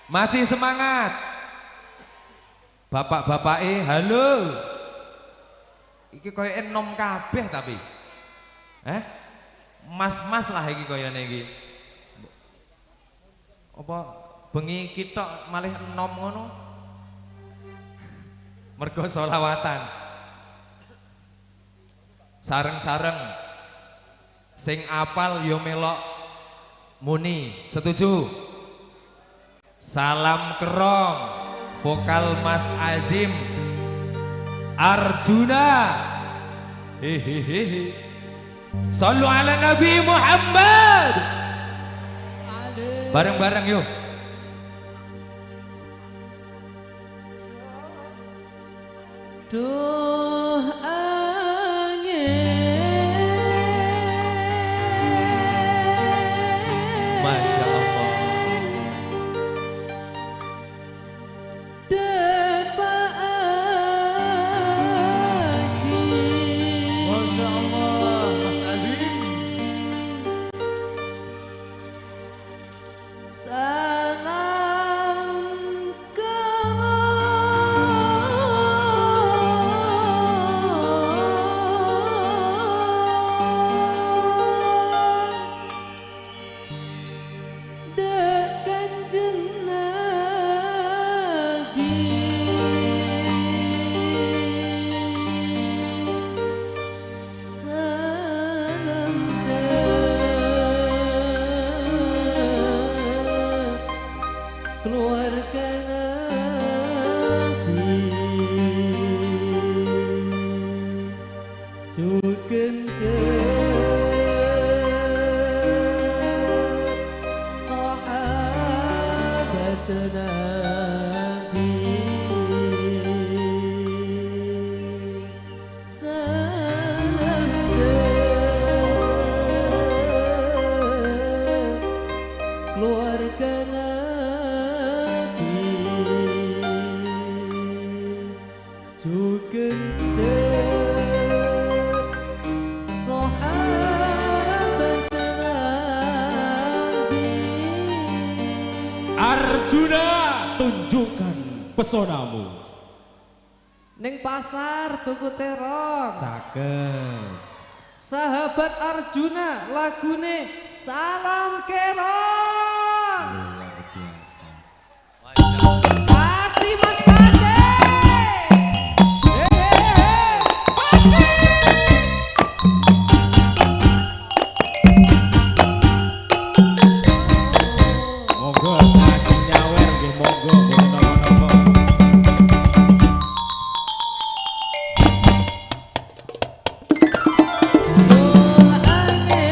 Masih semangat. Bapak-bapake halo. Iki koyoke enom kabeh tapi. Mas-mas lah iki koyone iki. Apa bengi iki tok malih enom ngono? Mergo solawatan. Sareng-sareng sing apal yo melok muni. Setuju? Salam kerong vokal Mas Azim Arjuna. Hehehe. Sallu ala Nabi Muhammad. Bareng-bareng yuk. Duh angin. Masya Allah. Masya Allah, Mas Azim. Salam Kanjeng Nabi. Salam keluarga Nabi. Sugeng sahabat Nabi. Salam keluarga Nabi. Sugeng sahabat Nabi. Arjuna, tunjukkan pesonamu. Ning pasar tuku terong. Cakep. Sahabat Arjuna lagune Salam Kerong. Luar biasa. Kasih Mas Pace. Hehehe. Pace. Monggo saged nyawer nggih monggo boten napa-napa. Duh angin.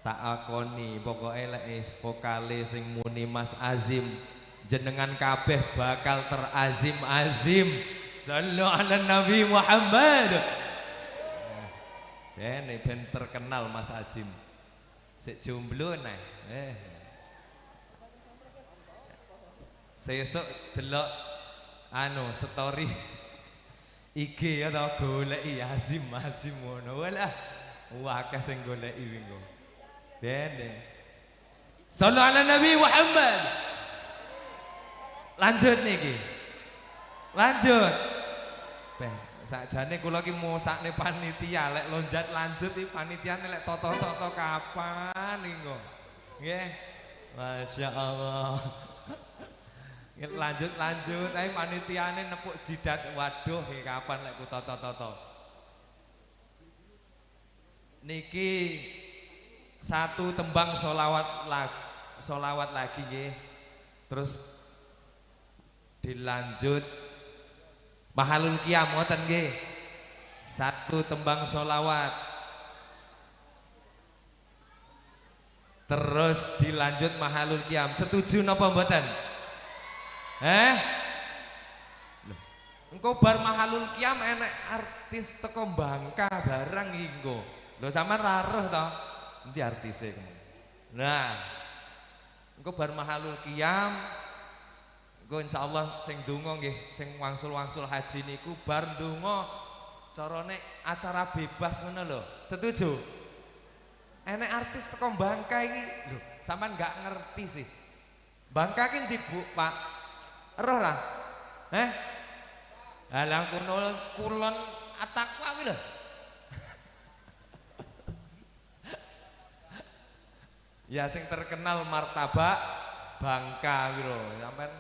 Tak akoni pokoke lek vokale sing muni Mas Azim, jenengan kabeh bakal terazim-azim. Sallu ala Nabi Muhammad. Dene ben terkenal Mas Azim. Sik jomblo neh. Sesuk delok anu story IG ya ta goleki Azim Azim ngono. Walah, akeh sing goleki wingo. Dene. Sallu ala Nabi Muhammad. Lanjut niki. Lanjut. Beh, sakjane kula iki mosakne panitia lek lonjat lanjut iki panitiane lek toto-toto kapan iki kok. Nggih. Masya Allah. Lanjut-lanjut ae panitiane nepuk jidat. Waduh, iki kapan lek ku toto-toto. Niki satu tembang solawat lagi nggih. Terus dilanjut Mahalul Qiyam ngoten nggih. Satu tembang solawat. Terus dilanjut Mahalul Qiyam. Setuju napa mboten? Loh, engko bar Mahalul Qiyam enek artis teko Bangka barang iki engko. Lho sampean ra roh to? Endi artise kemeng. Nah, engko bar Mahalul Qiyam engko insyaallah sing donga nggih, sing wangsul-wangsul haji niku bar ndonga carane acara bebas ngono lho. Setuju? Enek artis teko Bangka iki. Lho, sampean gak ngerti sih. Bangka ki ndi, Bu, Pak? Roh ra? Halah kono kulon Atakwa kuwi lho. Ya sing terkenal martabak Bangka kuwi lho. Sampean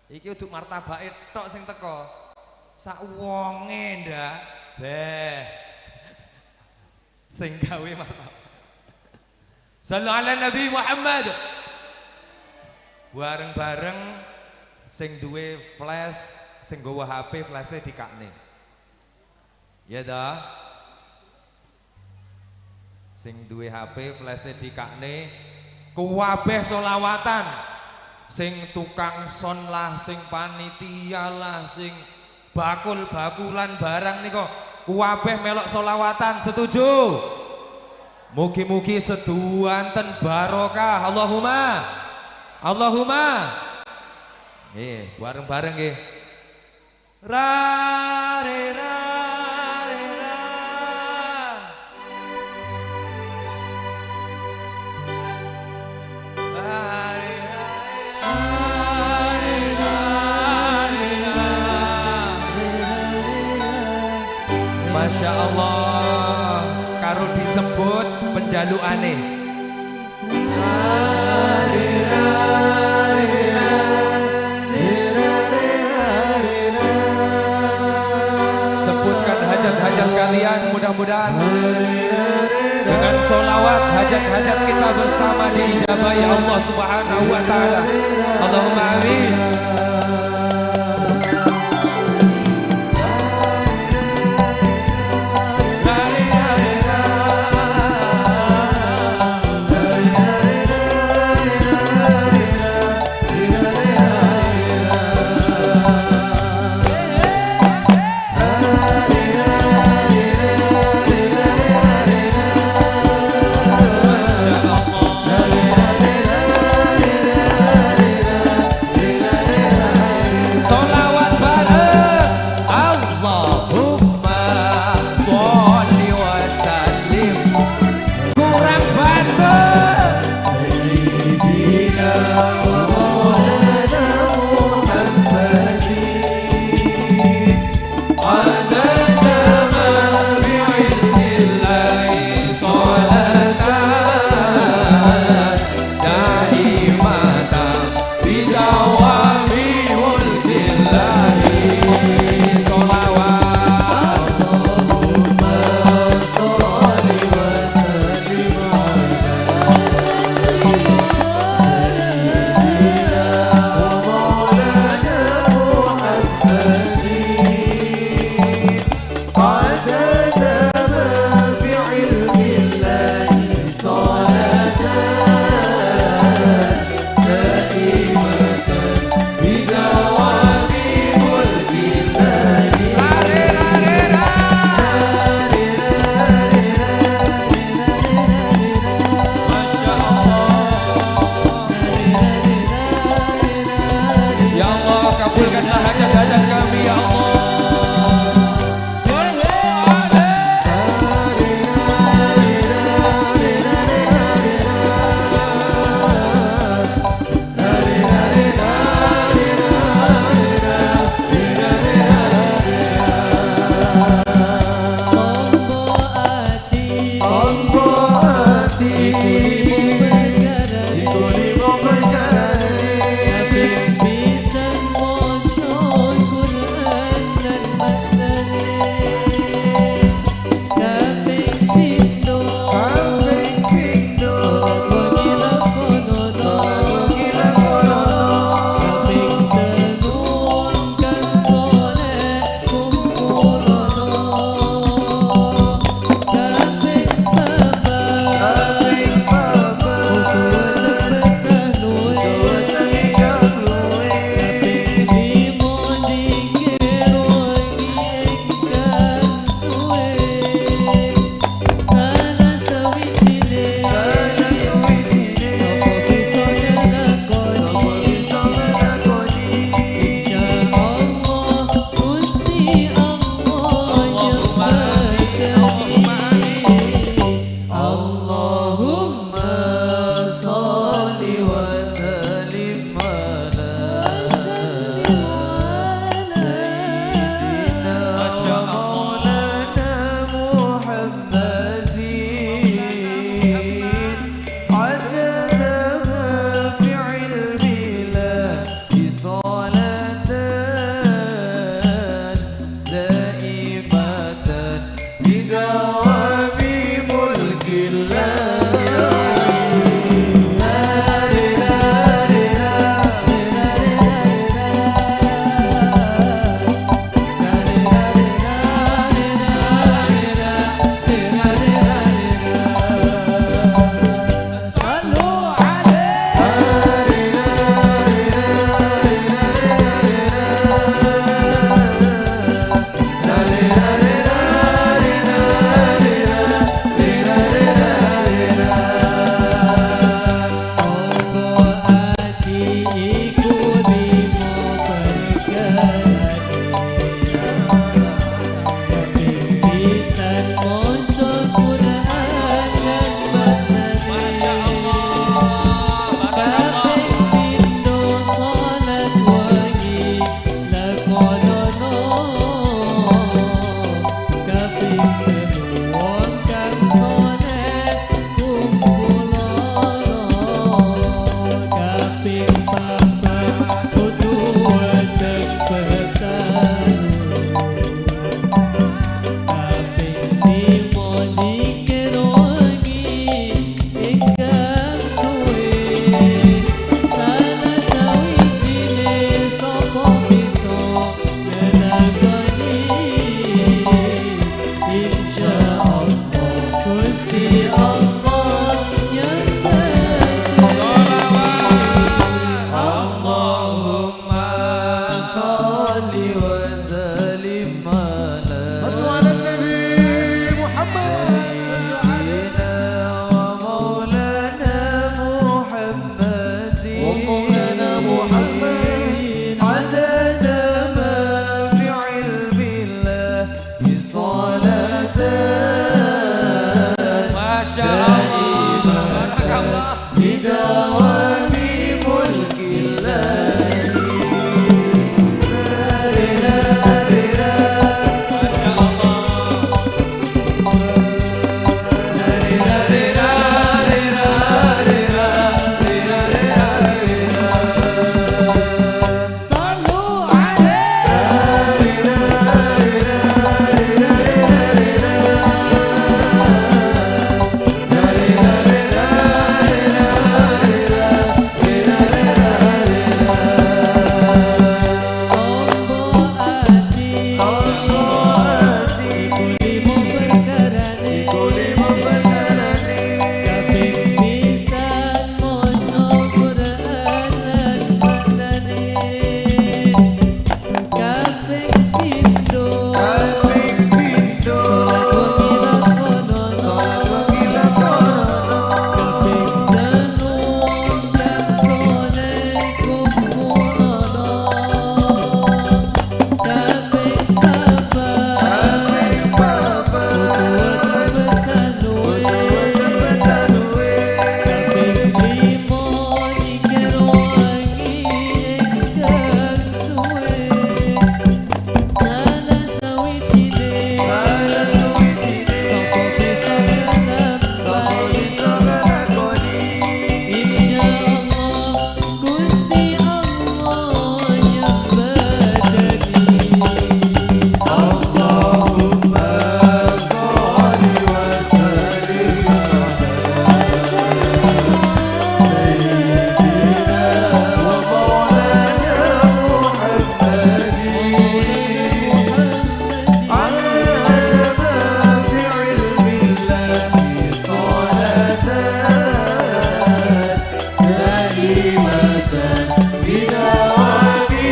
iki uduk martabake tok sing teko. Sak wonge ndak. Beh. Sing gawe martabak. Sallu ala Nabi Muhammad. Bareng-bareng sing duwe flash, sing nggawa HP flashe dikakne. Ya dah. Sing duwe HP flashe dikakne, kuwabeh solawatan. Sing tukang son lah, sing panitia lah, sing bakul-bakulan barang niko kuwabeh melok solawatan. Setuju? Mugi-mugi seduanten barokah. Allahumma Allahumma. Nggih, bareng-bareng nggih. Ra re ra re ra. Ra re ra re ra. Masya Allah, karo disebut penjalukane. Sebutkan hajat-hajat kalian, mudah-mudahan dengan solawat hajat-hajat kita bersama diijabahi Allah Subhanahu wa Ta'ala. Allahumma amin. Masya Allah, barakallah. Bidawami mulkillahi. Masya Allah. Sallu alaihi. Tombo ati, iku limo perkarane, kaping pisan maca Quran lan maknane, kaping pindho salat wengi lakonono, kaping telu ndang saleh kumpulono, kaping papat kudu luwe, kaping limo nyingkir wangi ingkang suwe. Salah sawijine sapa bisa nglampahi, insyaallah Gusti Allah nyembadani. Allahumma sholli wa sallim sayyidina wa maulana Muhammadin ala fi ilmillahi salatan daimatan bidawami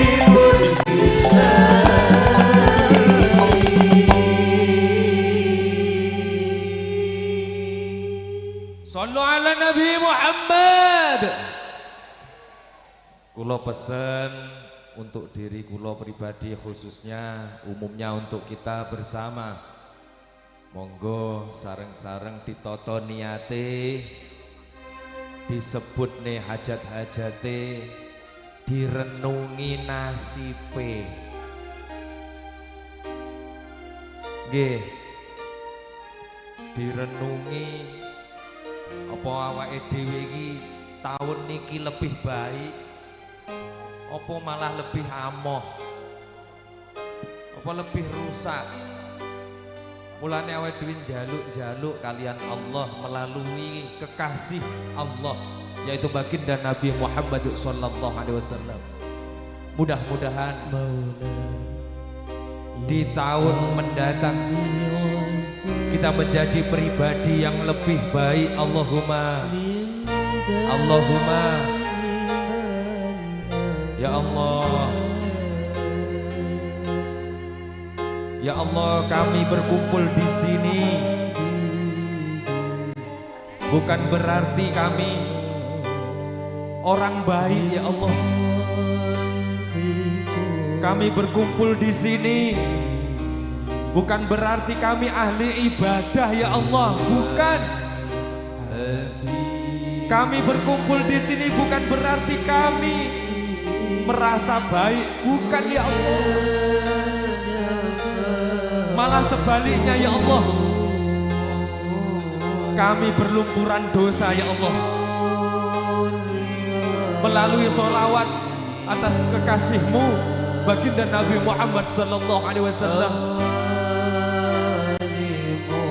Sallu ala Nabi Muhammad. Kulo pesen untuk diri kulo pribadi khususnya umumnya untuk kita bersama. Monggo sareng-sareng ditoto niate, disebut nih hajat-hajate, direnungi nasibe. Nggih. Direnungi apa awake dhewe iki taun niki lebih baik apa malah lebih amoh, apa lebih rusak. Mulane awake dhewe njaluk-njaluk kalian Allah melalui kekasih Allah yaitu baginda Nabi Muhammad sallallahu alaihi wasallam. Mudah-mudahan di tahun mendatang kita menjadi pribadi yang lebih baik. Allahumma, Allahumma, ya Allah, ya Allah, kami berkumpul di sini bukan berarti kami orang baik, ya Allah. Kami berkumpul di sini bukan berarti kami ahli ibadah, ya Allah, bukan. Kami berkumpul di sini bukan berarti kami merasa baik, bukan, ya Allah. Malah sebaliknya, ya Allah, kami berlumpuran dosa, ya Allah. Melalui sholawat atas kekasihmu baginda Nabi Muhammad sallallahu alaihi wasallam,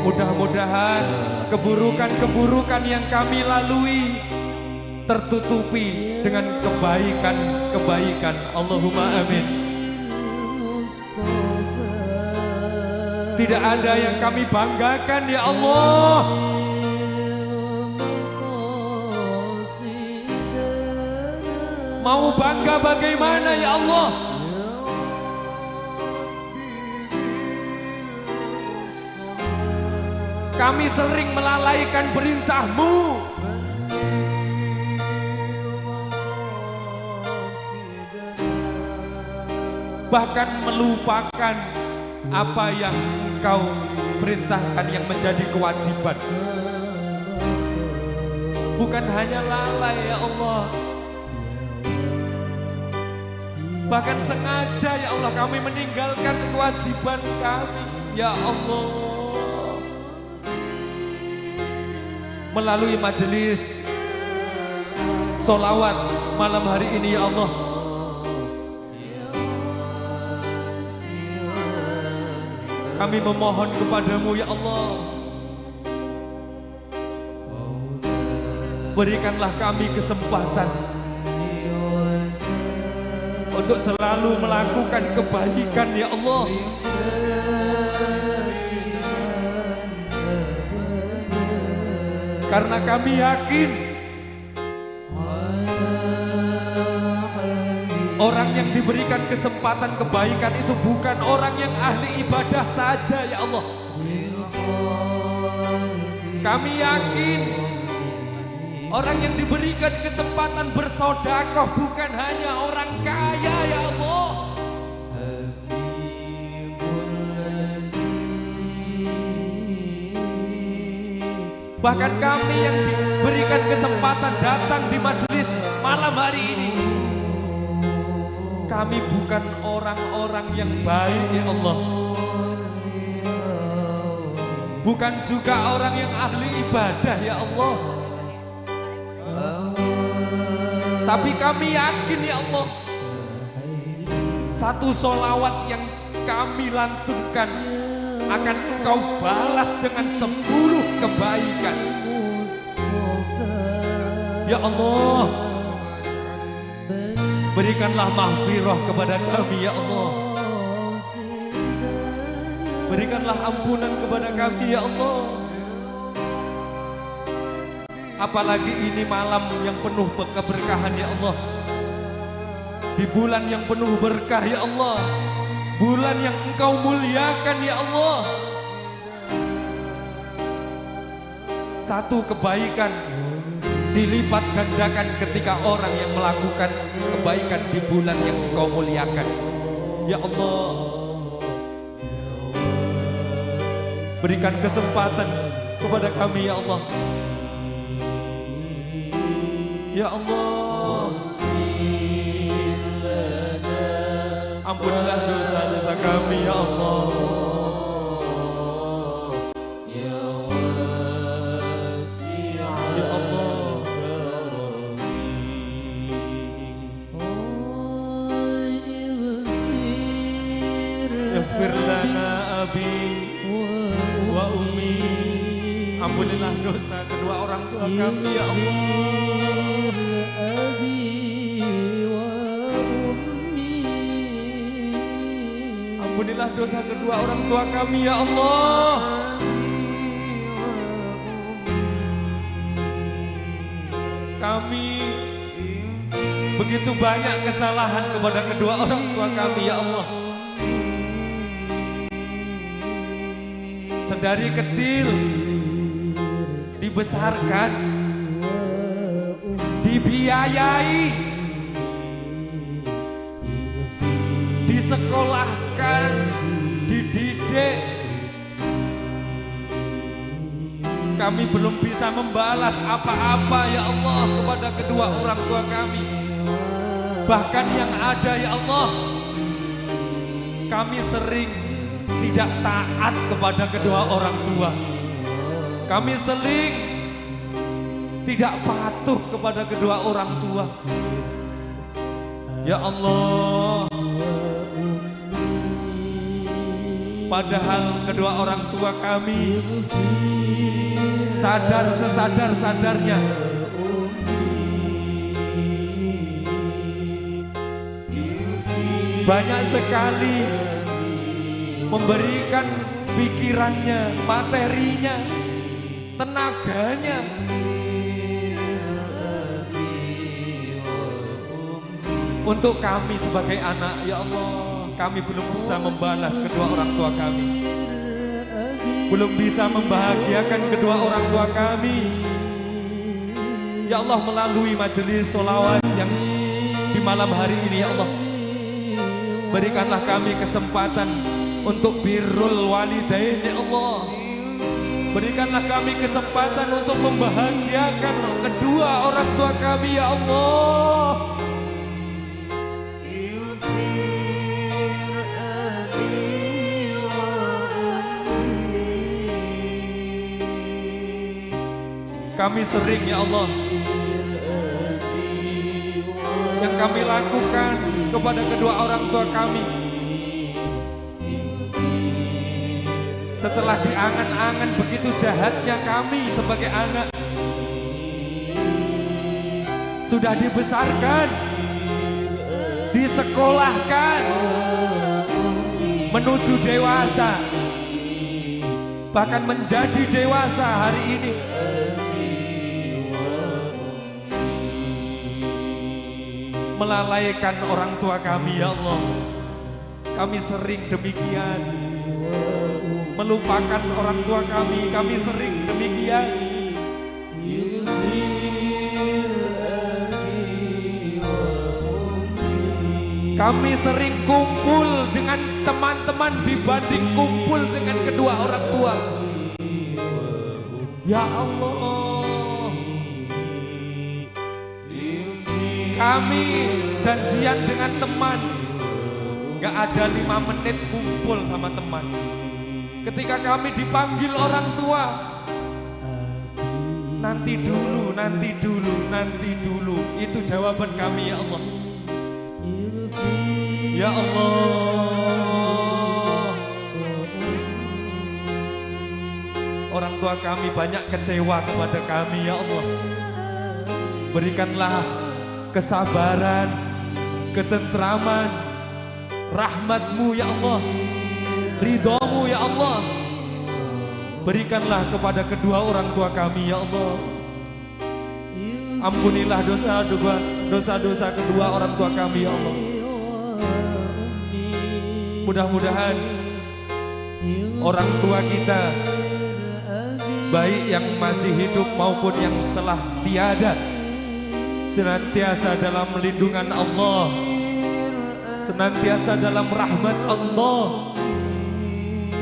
mudah-mudahan keburukan-keburukan yang kami lalui tertutupi dengan kebaikan-kebaikan. Allahumma amin. Tidak ada yang kami banggakan, ya Allah. Mau bangga bagaimana, ya Allah? Kami sering melalaikan perintahmu. Bahkan melupakan apa yang Engkau perintahkan yang menjadi kewajiban. Bukan hanya lalai ya Allah, bahkan sengaja ya Allah kami meninggalkan kewajiban kami ya Allah. Melalui majelis solawat malam hari ini ya Allah, kami memohon kepadamu ya Allah, berikanlah kami kesempatan untuk selalu melakukan kebaikan ya Allah. Karena kami yakin orang yang diberikan kesempatan kebaikan itu bukan orang yang ahli ibadah saja ya Allah. Kami yakin orang yang diberikan kesempatan bersodakoh bukan hanya orang kaya ya Allah. Bahkan kami yang diberikan kesempatan datang di majelis malam hari ini, kami bukan orang-orang yang baik ya Allah, bukan juga orang yang ahli ibadah ya Allah, tapi kami yakin ya Allah, satu solawat yang kami lantunkan akan Engkau balas dengan 10 kebaikan. Ya Allah, berikanlah mahfirah kepada kami ya Allah. Berikanlah ampunan kepada kami ya Allah. Apalagi ini malam yang penuh keberkahan ya Allah, di bulan yang penuh berkah ya Allah, bulan yang Engkau muliakan ya Allah. Satu kebaikan dilipat gandakan ketika orang yang melakukan kebaikan di bulan yang Engkau muliakan ya Allah. Berikan kesempatan kepada kami ya Allah. Ya Allah, ampunilah dosa-dosa kami ya Allah. Ya Allah, ighfir lana abi wa ummi. Ampunilah dosa kedua orang tua kami ya Allah. Ampunilah dosa kedua orang tua kami ya Allah. Kami begitu banyak kesalahan kepada kedua orang tua kami ya Allah. Sedari kecil dibesarkan, dibiayai, disekolahkan, dididik. Kami belum bisa membalas apa-apa ya Allah kepada kedua orang tua kami. Bahkan yang ada ya Allah, kami sering tidak taat kepada kedua orang tua. Kami sering tidak patuh kepada kedua orang tua. Ya Allah, padahal kedua orang tua kami sadar sesadar-sadarnya banyak sekali memberikan pikirannya, materinya, tenaganya untuk kami sebagai anak. Ya Allah, kami belum bisa membalas kedua orang tua kami, belum bisa membahagiakan kedua orang tua kami. Ya Allah, melalui majelis sholawat yang di malam hari ini, ya Allah, berikanlah kami kesempatan untuk birrul walidain, ya Allah. Berikanlah kami kesempatan untuk membahagiakan kedua orang tua kami, ya Allah. Kami sering, ya Allah, yang kami lakukan kepada kedua orang tua kami, setelah diangan-angan begitu jahatnya kami sebagai anak, sudah dibesarkan, disekolahkan, menuju dewasa, bahkan menjadi dewasa hari ini. Melalaikan orang tua kami, ya Allah. Kami sering demikian. Melupakan orang tua kami, kami sering demikian. Kami sering kumpul dengan teman-teman dibanding kumpul dengan kedua orang tua. Ya Allah, kami janjian dengan teman, gak ada 5 menit kumpul sama teman. Ketika kami dipanggil orang tua, nanti dulu, nanti dulu, nanti dulu. Itu jawaban kami, ya Allah. Ya Allah, orang tua kami banyak kecewa kepada kami, ya Allah. Berikanlah kesabaran, ketentraman, rahmatmu, ya Allah, ridhomu, ya Allah. Berikanlah kepada kedua orang tua kami, ya Allah. Ampunilah dosa-dosa kedua orang tua kami, ya Allah. Mudah-mudahan orang tua kita, baik yang masih hidup maupun yang telah tiada, senantiasa dalam lindungan Allah, senantiasa dalam rahmat Allah,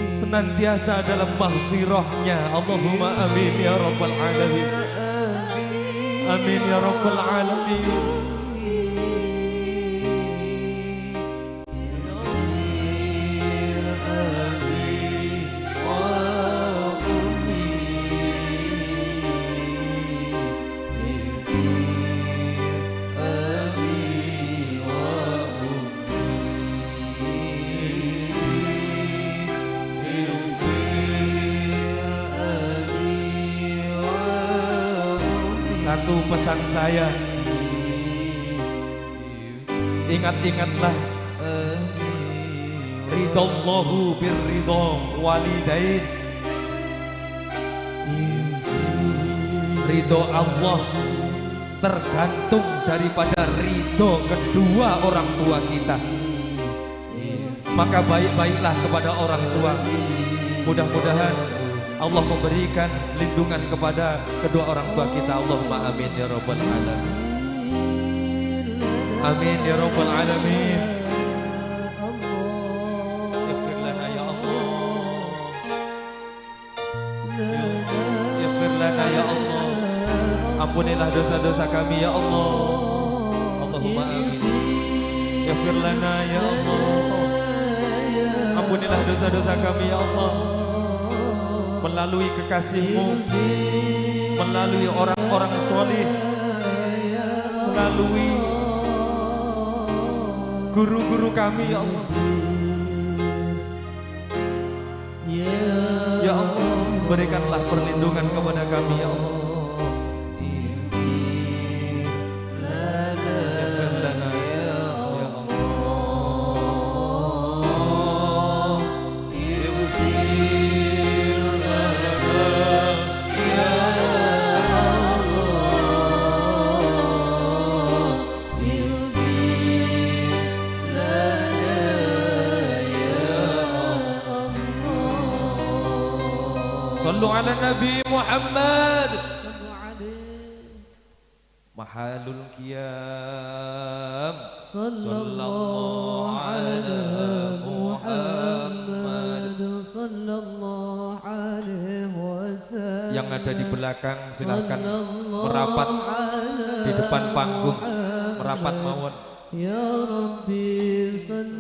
senantiasa dalam maghfirahnya. Allahumma amin ya rabbal alamin. Amin ya rabbal alamin. Satu pesan saya, ingat-ingatlah ridallahu birridha walidain. Ridho Allah tergantung daripada ridho kedua orang tua kita. Maka baik-baiklah kepada orang tua. Mudah-mudahan Allah memberikan lindungan kepada kedua orang tua kita. Allahumma amin ya rabbal alamin. Amin ya rabbal alamin. Ighfir lana ya Allah. Ighfir lana ya Allah. Ampunilah dosa-dosa kami ya Allah. Allahumma amin. Ighfir lana ya Allah. Ampunilah dosa-dosa kami ya Allah. Melalui kekasihmu, melalui orang-orang solih, melalui guru-guru kami ya Allah. Ya Allah, berikanlah perlindungan kepada kami ya Allah. Sallu ala Nabi Muhammad. Mahalul qiyam. Sallallahu ala Muhammad. Sallallahu alaihi wasallam. Yang ada di belakang silahkan merapat di depan panggung, merapat mawon.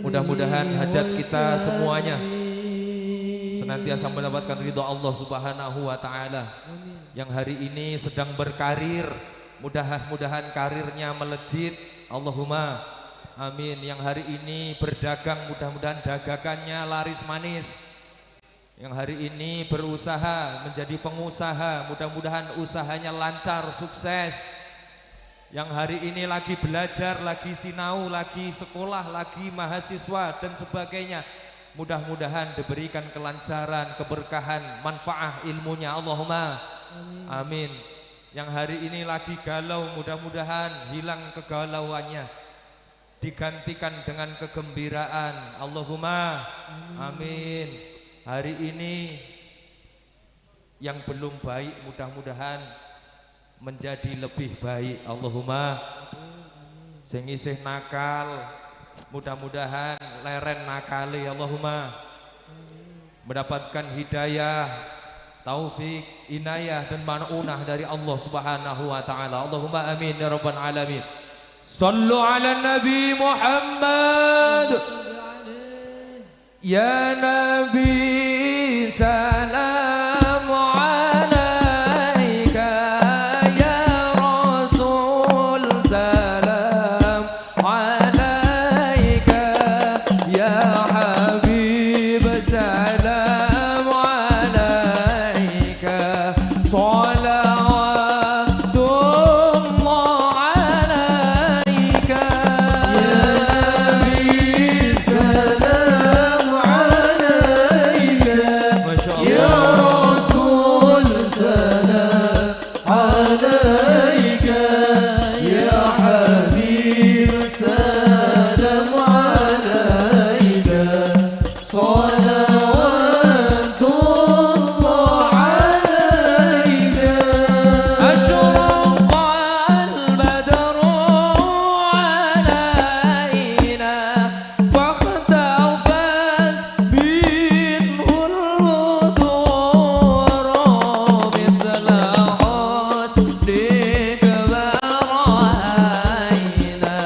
Mudah-mudahan hajat kita semuanya senantiasa mendapatkan ridho Allah Subhanahu wa taala. Yang hari ini sedang berkarir, mudah-mudahan karirnya melejit. Allahumma amin. Yang hari ini berdagang, mudah-mudahan dagangannya laris manis. Yang hari ini berusaha menjadi pengusaha, mudah-mudahan usahanya lancar, sukses. Yang hari ini lagi belajar, lagi sinau, lagi sekolah, lagi mahasiswa dan sebagainya, mudah-mudahan diberikan kelancaran, keberkahan, manfaah ilmunya. Allahumma amin. Yang hari ini lagi galau, mudah-mudahan hilang kegalauannya, digantikan dengan kegembiraan. Allahumma amin. Hari ini yang belum baik, mudah-mudahan menjadi lebih baik. Allahumma. Sing isih nakal, mudah-mudahan leren nakali. Allahumma. Mendapatkan hidayah, taufik, inayah dan man'unah dari Allah Subhanahu wa taala. Allahumma amin ya rabbal alamin. Sallu ala Nabi Muhammad. Ya Nabi salam alaika, ya Rasul salam alaika, ya Habib salam alaika, salawatullah alaika. Ya Nabi salam alaika, ya Rasul salam alaika, ya Habib salam alaika, salawatullah alaika. أشرق البدر علينا فاختفت منه البدور مثل حسنك ما رأينا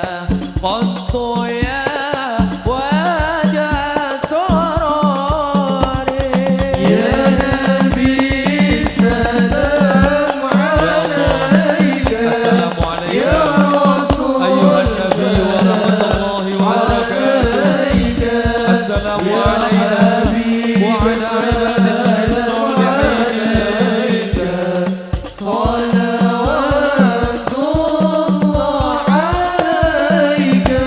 قط يا وجه سروري. Ya Nabi salam alaika, Assalamualaikum ya Rasul ayuhan nabi wa rahmatullahi wa barakatuh. alaika, Assalamu ya alayna Habib wa ala ibadillahi sholihin. Salawatullah alaika.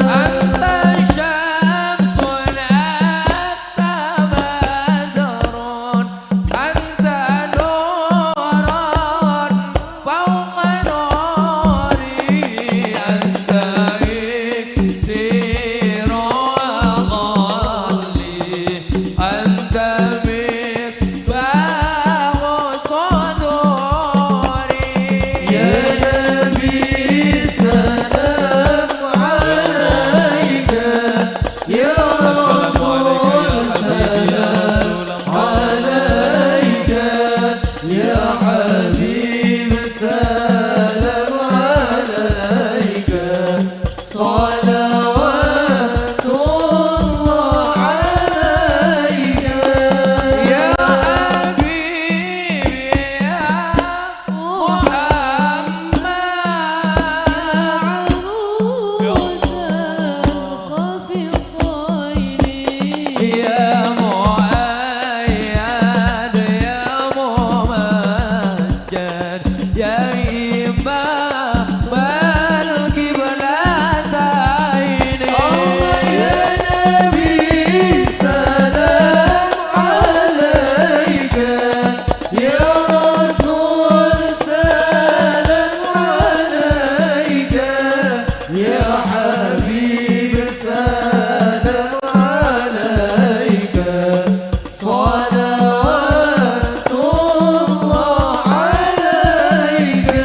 Anta syamsun, anta badrun, anta nurun fawqa nuri, anta iksiru aqli, anta misbahu suduri. Ya Nabi salam alaika, ya Assalamualaikum Rasul ya habibi ya salam Rasulullah. alaika, ya Habib salam alaika, salawatullah alaika. Ya habibi ya Muhammad. Ya Muayyad ya Mumajjad ya Imam al-Qiblataini. Ya Nabi salam alaika, ya Rasul salam alaika, ya Habib salam alaika, salawatullah alaika.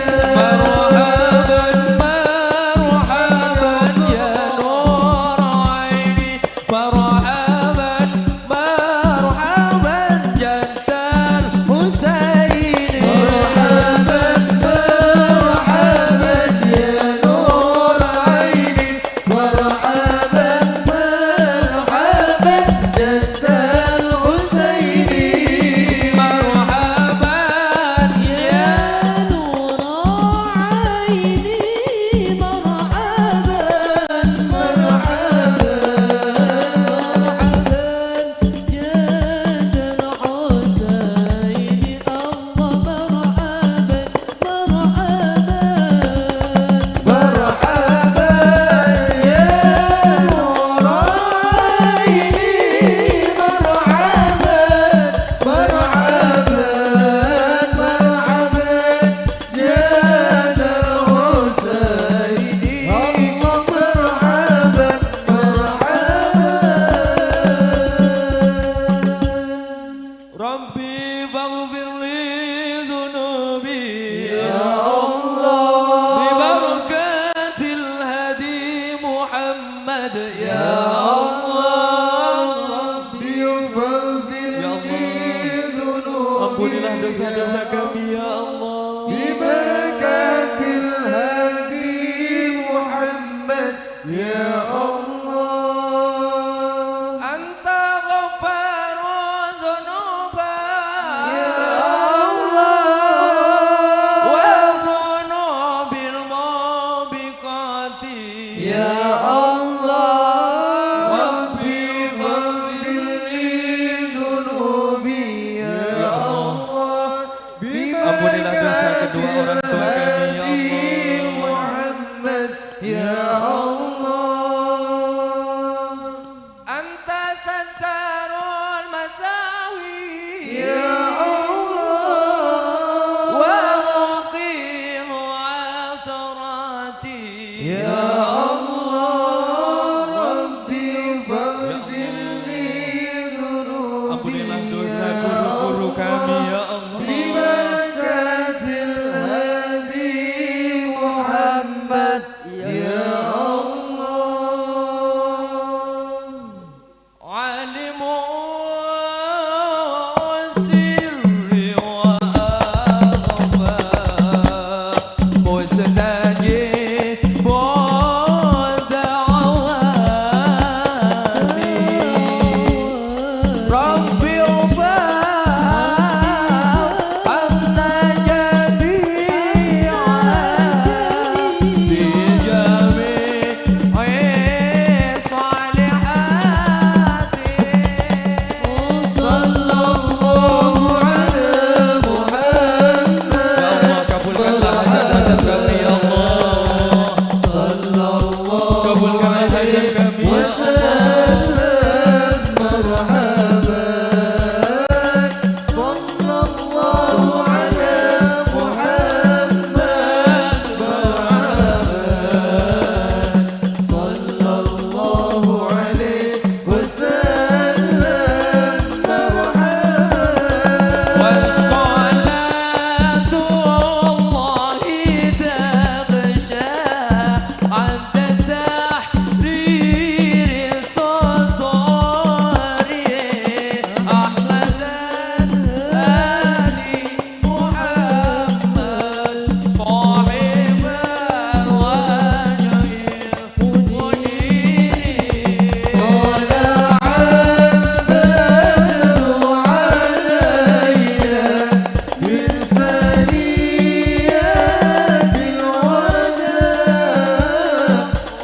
dosa kedua orang tua kami ya Allah. Muhammad ya Allah. Anta sattarul masawi ya Allah, wa muqimu atharati ya Allah. Rabbi faghfir li dhunubi. Ampunilah dosa guru-guru kami ya Allah. Bibarakatil hadi Muhammad ya Allah. Alimu sirri wa akhfa mustajibu da'awati Rabbi anna jami'a bi jami'i salihati. Sallallahu ala Muhammad. Ya Allah, kabulkanlah hajat-hajat kami ya Allah. Sallallahu Kabulkanlah hajat kami ya Allah. wasallam marhaban. Sallallahu ala Muhammad marhaban. Sallallahu alaihi wasallam marhaban. Wassalatu Allahi taghsha anta tahriri sadari Ahmad hadi Muhammad sahib al-wajhi munir. طلع البدر علينا من ثنيات الوداع،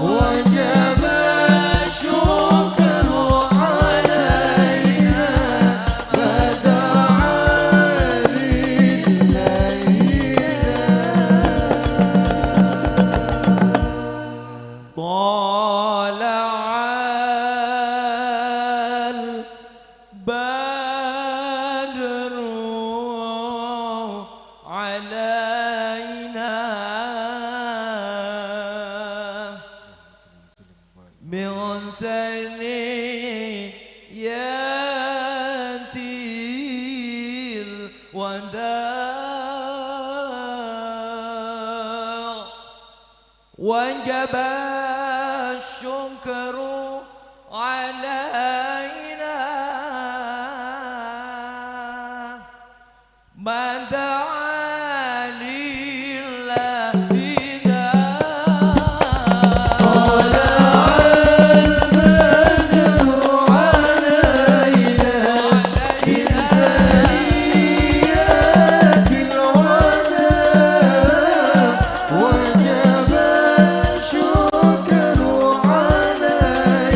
وجب الشكر علينا ما دعا لله. طلع البدر علينا من ثنيات الوداع، وجب الشكر علينا ما دعا لله داع. طلع البدر علينا من ثنيات الوداع، وجب الشكر علينا.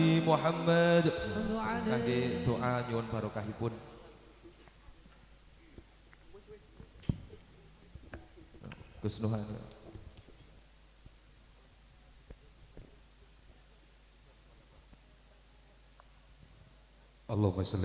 Nabi Muhammad. Kangge doa nyuwun barokahipun. Gus Nuhan. Allahumma sholli